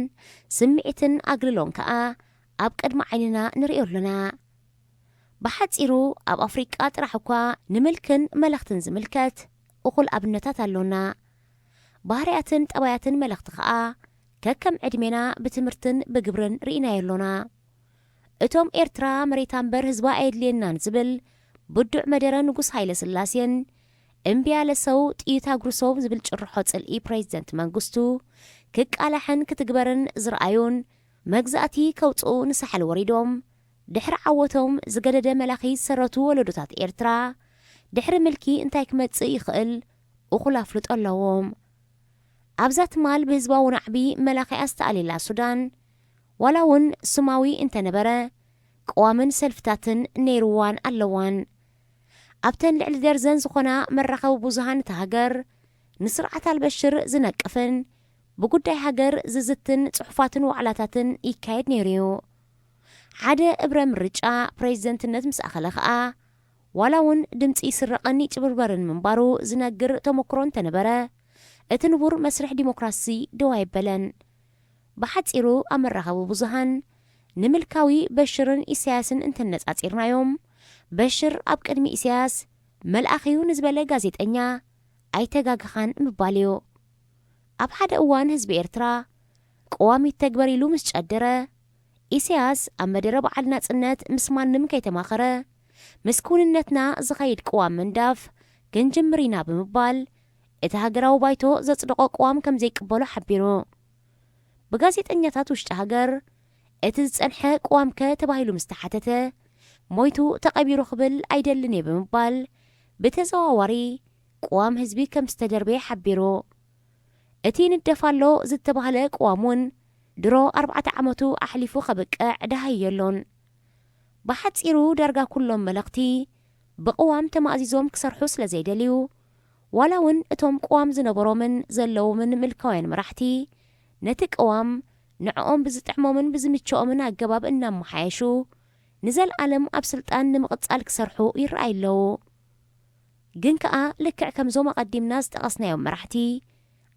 ስምዒትን ኣግልሎን ከኣ ኣብ ቅድሚ ዓይንና ንርእዮ ኣሎና። ብሓጺሩ፣ ኣብ ኣፍሪቃ ጥራሕ እኳ ንምልክን መለኽትን ዝምልከት እኹል ኣብነታት ኣሎና። ባህርያትን ጠባያትን መለኽቲ ከኣ ከከም ዕድሜና ብትምህርትን ብግብርን ርኢናዮ ኣሎና። እቶም ኤርትራ መሬታ እምበር ህዝባ ኣየድልየናን ዝብል ብዱዕ መደረ ንጉስ ሃይለ ስላሴን እምቢ ያለ ሰው ጥይት አጉርሶ ዝብል ጭርሖ ጽልኢ ፕሬዚደንት መንግስቱ ክቃላሕን ክትግበርን ዝረኣዩን መግዛእቲ ከውጽኡ ንሳሕል ወሪዶም ድሕሪ ዓወቶም ዝገደደ መላኺ ዝሰረቱ ወለዶታት ኤርትራ ድሕሪ ምልኪ እንታይ ክመጽእ ይኽእል እኹል ኣፍልጦ ኣለዎም። ኣብዛ ትማል ብህዝባዊ ናዕቢ መላኺኣ ዝተኣልየላ ሱዳን፣ ዋላ እውን ስማዊ እንተነበረ፣ ቅዋምን ሰልፍታትን ነይርዋን ኣለዋን። ኣብተን ልዕሊ ደርዘን ዝኾና መራኸቢ ብዙሃን እታ ሃገር፣ ንስርዓት ኣልበሽር ዝነቅፍን ብጉዳይ ሃገር ዝዝትን ጽሑፋትን ዋዕላታትን ይካየድ ነይሩ እዩ። ሓደ እብረ ምርጫ ፕሬዚደንትነት ምስ ኣኸለ ኸኣ፣ ዋላ እውን ድምጺ ይስረቕን ይጭብርበርን ምንባሩ ዝነግር ተመክሮ እንተነበረ፣ እቲ ንቡር መስርሕ ዲሞክራሲ ደው ኣይበለን። ብሓጺሩ፣ ኣብ መራኸቢ ብዙሃን ንምልካዊ በሽርን ኢሳያስን እንተነጻጺርናዮም፣ በሽር ኣብ ቅድሚ ኢሳያስ መልኣኽ እዩ ንዝበለ ጋዜጠኛ ኣይተጋገኻን ምባል እዩ። ኣብ ሓደ እዋን ህዝቢ ኤርትራ ቅዋም ይተግበር ኢሉ ምስ ጨደረ፣ ኢሳያስ ኣብ መደረ በዓል ናጽነት ምስ ማንም ከይተማኸረ፣ ምስ ክውንነትና ዝኸይድ ቅዋም ምንዳፍ ክንጅምር ኢና ብምባል፣ እቲ ሃገራዊ ባይቶ ዘጽደቖ ቅዋም ከም ዘይቅበሎ ሓቢሩ። ብጋዜጠኛታት ውሽጢ ሃገር፣ እቲ ዝጸንሐ ቅዋምከ ተባሂሉ ምስ ተሓተተ፣ ሞይቱ ተቐቢሩ ክብል ኣይደልን እየ ብምባል፣ ብተዘዋዋሪ ቅዋም ህዝቢ ከም ዝተደርበየ ሓቢሩ። እቲ ይንደፍ ኣሎ ዝተባህለ ቅዋም እውን ድሮ ኣርባዕተ ዓመቱ ኣሕሊፉ ከብቅዕ ደሃይ የሎን። ብሓጺሩ ዳርጋ ኩሎም መለኽቲ ብቅዋም ተማእዚዞም ክሰርሑ ስለ ዘይደልዩ፣ ዋላ እውን እቶም ቅዋም ዝነበሮምን ዘለዎምን ምልካውያን መራሕቲ ነቲ ቅዋም ንዕኦም ብዝጥዕሞምን ብዝምችኦምን ኣገባብ እናመሓየሹ ንዘለኣለም ኣብ ስልጣን ንምቕጻል ክሰርሑ ይረኣዩ ኣለዉ። ግን ከኣ ልክዕ ከምዞም ኣቐዲምና ዝጠቐስናዮም መራሕቲ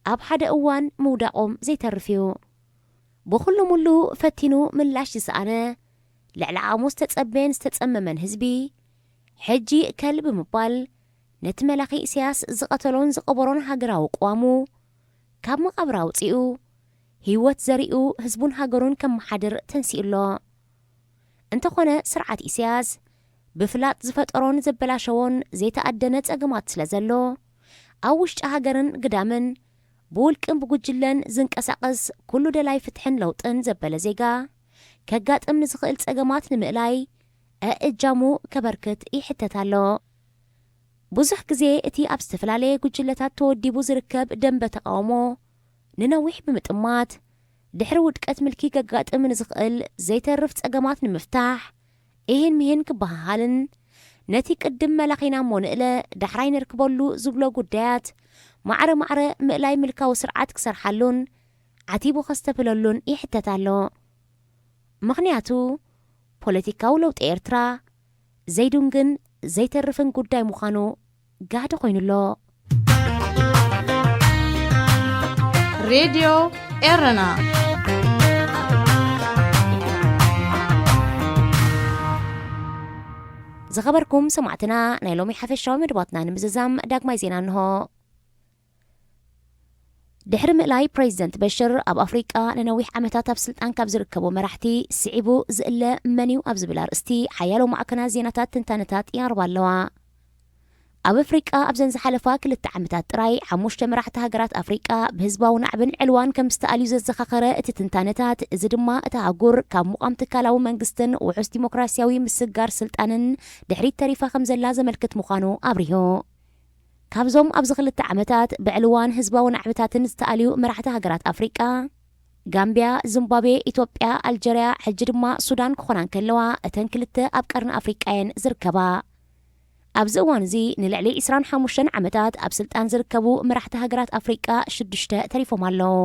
ኣብ ሓደ እዋን ምውዳቖም ዘይተርፍ እዩ። ብኹሉ ሙሉ ፈቲኑ ምላሽ ዝሰኣነ፣ ልዕሊ ዓቕሙ ዝተጸበየን ዝተጸመመን ህዝቢ፣ ሕጂ ከል ብምባል ነቲ መላኺ ኢሳያስ ዝቐተሎን ዝቐበሮን ሃገራዊ ቅዋሙ ካብ መቓብር ኣውጺኡ፣ ህይወት ዘሪኡ ህዝቡን ሃገሩን ከመሓድር ተንሲኡ ኣሎ። እንተኾነ ስርዓት ኢሳያስ ብፍላጥ ዝፈጠሮን ዘበላሸዎን ዘይተኣደነ ጸገማት ስለ ዘሎ፣ ኣብ ውሽጢ ሃገርን ግዳምን ብውልቅን ብጉጅለን ዝንቀሳቐስ ኩሉ ደላይ ፍትሕን ለውጥን ዘበለ ዜጋ፣ ከጋጥም ንዝኽእል ጸገማት ንምእላይ እእጃሙ ከበርክት ይሕተት ኣሎ። ብዙሕ ግዜ እቲ ኣብ ዝተፈላለየ ጉጅለታት ተወዲቡ ዝርከብ ደንበ ተቓውሞ ንነዊሕ ብምጥማት፣ ድሕሪ ውድቀት ምልኪ ከጋጥም ንዝኽእል ዘይተርፍ ጸገማት ንምፍታሕ፣ ኢሂን ምሂን ክበሃሃልን፣ ነቲ ቅድም መላኺና እሞ ንእለ ዳሕራይ ንርክበሉ ዝብሎ ጉዳያት፣ ማዕረ ማዕረ ምእላይ ምልካዊ ስርዓት ክሰርሓሉን ዓቲቡ ከስተብህለሉን ይሕተት ኣሎ። ምኽንያቱ፣ ፖለቲካዊ ለውጢ ኤርትራ ዘይዱንግን ዘይተርፍን ጉዳይ ምዃኑ ጋህዲ ኮይኑ ኣሎ። ሬድዮ ኤረና። ዝኸበርኩም ሰማዕትና፣ ናይ ሎሚ ሓፈሻዊ መድባትና ንምዝዛም ዳግማይ ዜና እንሆ። ድሕሪ ምእላይ ፕሬዚደንት በሽር፣ ኣብ ኣፍሪቃ ንነዊሕ ዓመታት ኣብ ስልጣን ካብ ዝርከቡ መራሕቲ ስዒቡ ዝእለ መን እዩ ኣብ ዝብል ኣርእስቲ ሓያሎ ማዕከናት ዜናታት ትንታነታት ይቐርባ ኣለዋ። ኣብ ኣፍሪቃ ኣብዘን ዝሓለፋ ክልተ ዓመታት ጥራይ ሓሙሽተ መራሕቲ ሃገራት ኣፍሪቃ ብህዝባዊ ናዕብን ዕልዋን ከም ዝተኣልዩ ዘዘኻኸረ እቲ ትንታነታት፣ እዚ ድማ እታ ኣህጉር ካብ ምቋም ትካላዊ መንግስትን ውሑስ ዲሞክራሲያዊ ምስግጋር ስልጣንን ድሕሪት ተሪፋ ከም ዘላ ዘመልክት ምዃኑ ኣብሪሁ። ካብዞም ኣብዚ ክልተ ዓመታት ብዕልዋን ህዝባዊ ናዕብታትን ዝተኣልዩ መራሕቲ ሃገራት ኣፍሪቃ፣ ጋምብያ፣ ዚምባብዌ፣ ኢትዮጵያ፣ ኣልጀርያ፣ ሕጂ ድማ ሱዳን ክኾና እንከለዋ፣ እተን ክልተ ኣብ ቀርኒ ኣፍሪቃ እየን ዝርከባ። ኣብዚ እዋን እዚ ንልዕሊ ዕስራን ሓሙሽተን ዓመታት ኣብ ስልጣን ዝርከቡ መራሕቲ ሃገራት ኣፍሪቃ ሽዱሽተ ተሪፎም ኣለዉ።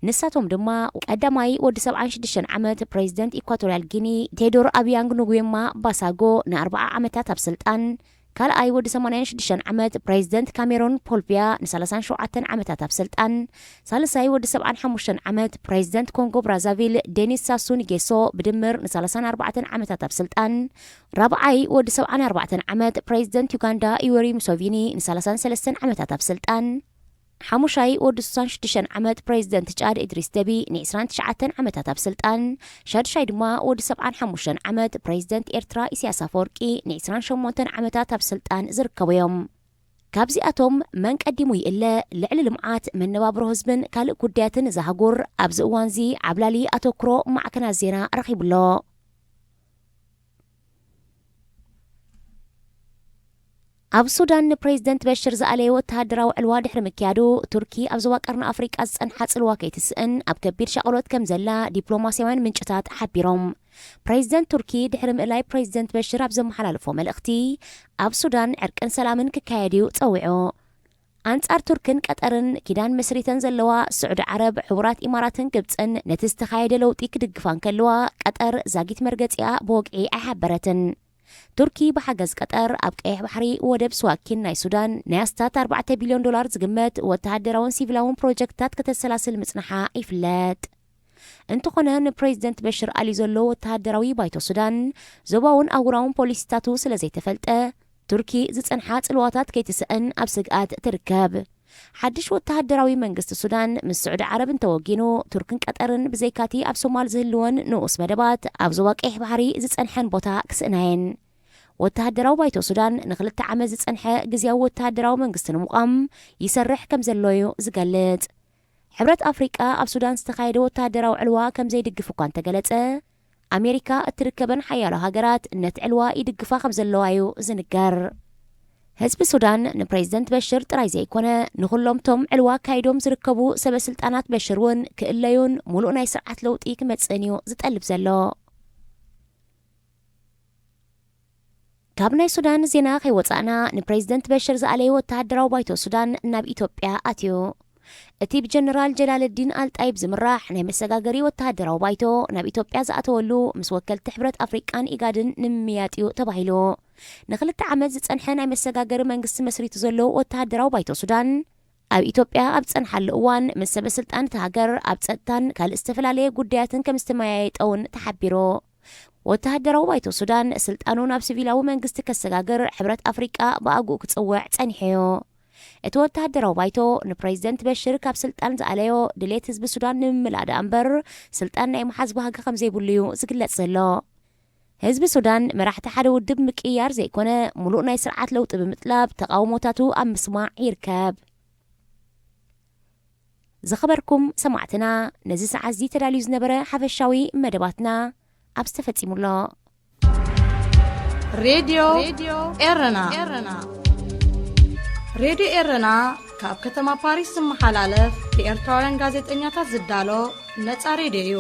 ንሳቶም ድማ ቀዳማይ ወዲ ሰብዓን ሽዱሽተን ዓመት ፕሬዚደንት ኢኳቶርያል ጊኒ ቴዶር ኣቢያንግ ንጉየማ ባሳጎ ንኣርብዓ ዓመታት ኣብ ስልጣን፣ ካልኣይ ወዲ ሰማንያን ሽዱሽተን ዓመት ፕሬዚደንት ካሜሮን ፖል ቢያ ንሰላሳን ሸውዓተን ዓመታት ኣብ ስልጣን፣ ሳልሳይ ወዲ ሰብዓን ሓሙሽተን ዓመት ፕሬዚደንት ኮንጎ ብራዛቪል ዴኒስ ሳሱ ንጌሶ ብድምር ንሰላሳን ኣርባዕተን ዓመታት ኣብ ስልጣን፣ ራብዓይ ወዲ ሰብዓን ኣርባዕተን ዓመት ፕሬዚደንት ዩጋንዳ ዩወሪ ሙሶቪኒ ንሰላሳን ሰለስተን ዓመታት ኣብ ስልጣን፣ ሓሙሻይ ወዲ ስሳን ሽዱሽተን ዓመት ፕሬዚደንት ጫድ ኢድሪስ ደቢ ንዕስራን ትሽዓተን ዓመታት ኣብ ስልጣን፣ ሻድሻይ ድማ ወዲ ሰብዓን ሓሙሽተን ዓመት ፕሬዚደንት ኤርትራ ኢሳያስ ኣፈወርቂ ንዕስራን ሸሞንተን ዓመታት ኣብ ስልጣን ዝርከቡ እዮም። ካብዚኣቶም መን ቀዲሙ ይእለ፣ ልዕሊ ልምዓት፣ መነባብሮ ህዝብን ካልእ ጉዳያትን እዛ ኣህጉር ኣብዚ እዋንዚ ዓብላሊ ኣተኩሮ ማዕከናት ዜና ረኺቡ ኣሎ። ኣብ ሱዳን ንፕሬዚደንት በሽር ዝኣለየ ወተሃደራዊ ዕልዋ ድሕሪ ምክያዱ፣ ቱርኪ ኣብ ዞባ ቀርኒ ኣፍሪቃ ዝጸንሓ ጽልዋ ከይትስእን ኣብ ከቢድ ሻቕሎት ከም ዘላ ዲፕሎማስያውያን ምንጭታት ሓቢሮም። ፕሬዚደንት ቱርኪ ድሕሪ ምእላይ ፕሬዚደንት በሽር ኣብ ዘመሓላለፎ መልእኽቲ፣ ኣብ ሱዳን ዕርቅን ሰላምን ክካየድ እዩ ጸዊዑ። ኣንጻር ቱርክን ቀጠርን ኪዳን መስሪተን ዘለዋ ስዑዲ ዓረብ፣ ሕቡራት ኢማራትን ግብጽን ነቲ ዝተኻየደ ለውጢ ክድግፋ እንከለዋ፣ ቀጠር ዛጊት መርገጺኣ ብወግዒ ኣይሓበረትን። ቱርኪ ብሓገዝ ቀጠር ኣብ ቀይሕ ባሕሪ ወደብ ስዋኪን ናይ ሱዳን ናይ ኣስታት ኣርባዕተ ቢልዮን ዶላር ዝግመት ወተሃደራውን ሲቪላውን ፕሮጀክትታት ከተሰላስል ምጽንሓ ይፍለጥ። እንተኾነ ንፕሬዚደንት በሽር ኣልዩ ዘሎ ወተሃደራዊ ባይቶ ሱዳን ዞባውን ኣህጉራውን ፖሊሲታቱ ስለ ዘይተፈልጠ፣ ቱርኪ ዝጸንሓ ጽልዋታት ከይትስእን ኣብ ስግኣት ትርከብ። ሓድሽ ወተሃደራዊ መንግስቲ ሱዳን ምስ ስዑዲ ዓረብ እንተወጊኑ፣ ቱርክን ቀጠርን ብዘይካቲ ኣብ ሶማል ዝህልወን ንኡስ መደባት ኣብ ዞባ ቀይሕ ባሕሪ ዝጸንሐን ቦታ ክስእናየን። ወተሃደራዊ ባይቶ ሱዳን ንኽልተ ዓመት ዝጸንሐ ግዝያዊ ወተሃደራዊ መንግስቲ ንምቋም ይሰርሕ ከም ዘሎ እዩ ዝገልጽ። ሕብረት ኣፍሪቃ ኣብ ሱዳን ዝተኻየደ ወተሃደራዊ ዕልዋ ከም ዘይድግፍ እኳ እንተገለጸ፣ ኣሜሪካ እትርከበን ሓያሎ ሃገራት ነቲ ዕልዋ ይድግፋ ከም ዘለዋ እዩ ዝንገር። ህዝቢ ሱዳን ንፕሬዚደንት በሽር ጥራይ ዘይኮነ፣ ንኹሎም ቶም ዕልዋ ኣካይዶም ዝርከቡ ሰበ ስልጣናት በሽር እውን ክእለዩን ሙሉእ ናይ ስርዓት ለውጢ ክመጽእን እዩ ዝጠልብ ዘሎ። ካብ ናይ ሱዳን ዜና ከይወጻእና፣ ንፕሬዚደንት በሽር ዝኣለየ ወተሃደራዊ ባይቶ ሱዳን ናብ ኢትዮጵያ ኣትዩ። እቲ ብጀነራል ጀላለዲን ኣልጣይብ ዝምራሕ ናይ መሰጋገሪ ወተሃደራዊ ባይቶ ናብ ኢትዮጵያ ዝኣተወሉ፣ ምስ ወከልቲ ሕብረት ኣፍሪቃን ኢጋድን ንምምያጥ እዩ ተባሂሉ። ንኽልተ ዓመት ዝጸንሐ ናይ መሰጋገሪ መንግስቲ መስሪቱ ዘሎ ወተሃደራዊ ባይቶ ሱዳን፣ ኣብ ኢትዮጵያ ኣብ ዝጸንሓሉ እዋን ምስ ሰበ ስልጣን እቲ ሃገር ኣብ ጸጥታን ካልእ ዝተፈላለየ ጉዳያትን ከም ዝተመያየጠ እውን ተሓቢሩ። ወተሃደራዊ ባይቶ ሱዳን ስልጣኑ ናብ ሲቪላዊ መንግስቲ ከሰጋግር ሕብረት ኣፍሪቃ ብኣግኡ ክጽውዕ ጸኒሑ እዩ። እቲ ወተሃደራዊ ባይቶ ንፕሬዚደንት በሽር ካብ ስልጣን ዝኣለዮ ድሌት ህዝቢ ሱዳን ንምምላእ ደኣ እምበር ስልጣን ናይ ምሓዝ ባህጊ ከም ዘይብሉ እዩ ዝግለጽ ዘሎ። ህዝቢ ሱዳን መራሕቲ ሓደ ውድብ ምቅይያር ዘይኮነ፣ ሙሉእ ናይ ስርዓት ለውጢ ብምጥላብ ተቓውሞታቱ ኣብ ምስማዕ ይርከብ። ዝኸበርኩም ሰማዕትና፣ ነዚ ሰዓት እዚ ተዳልዩ ዝነበረ ሓፈሻዊ መደባትና ኣብዚ ተፈጺሙ ኣሎ። ሬድዮ ኤረና። ሬድዮ ኤረና ካብ ከተማ ፓሪስ ዝመሓላለፍ ብኤርትራውያን ጋዜጠኛታት ዝዳሎ ነጻ ሬድዮ እዩ።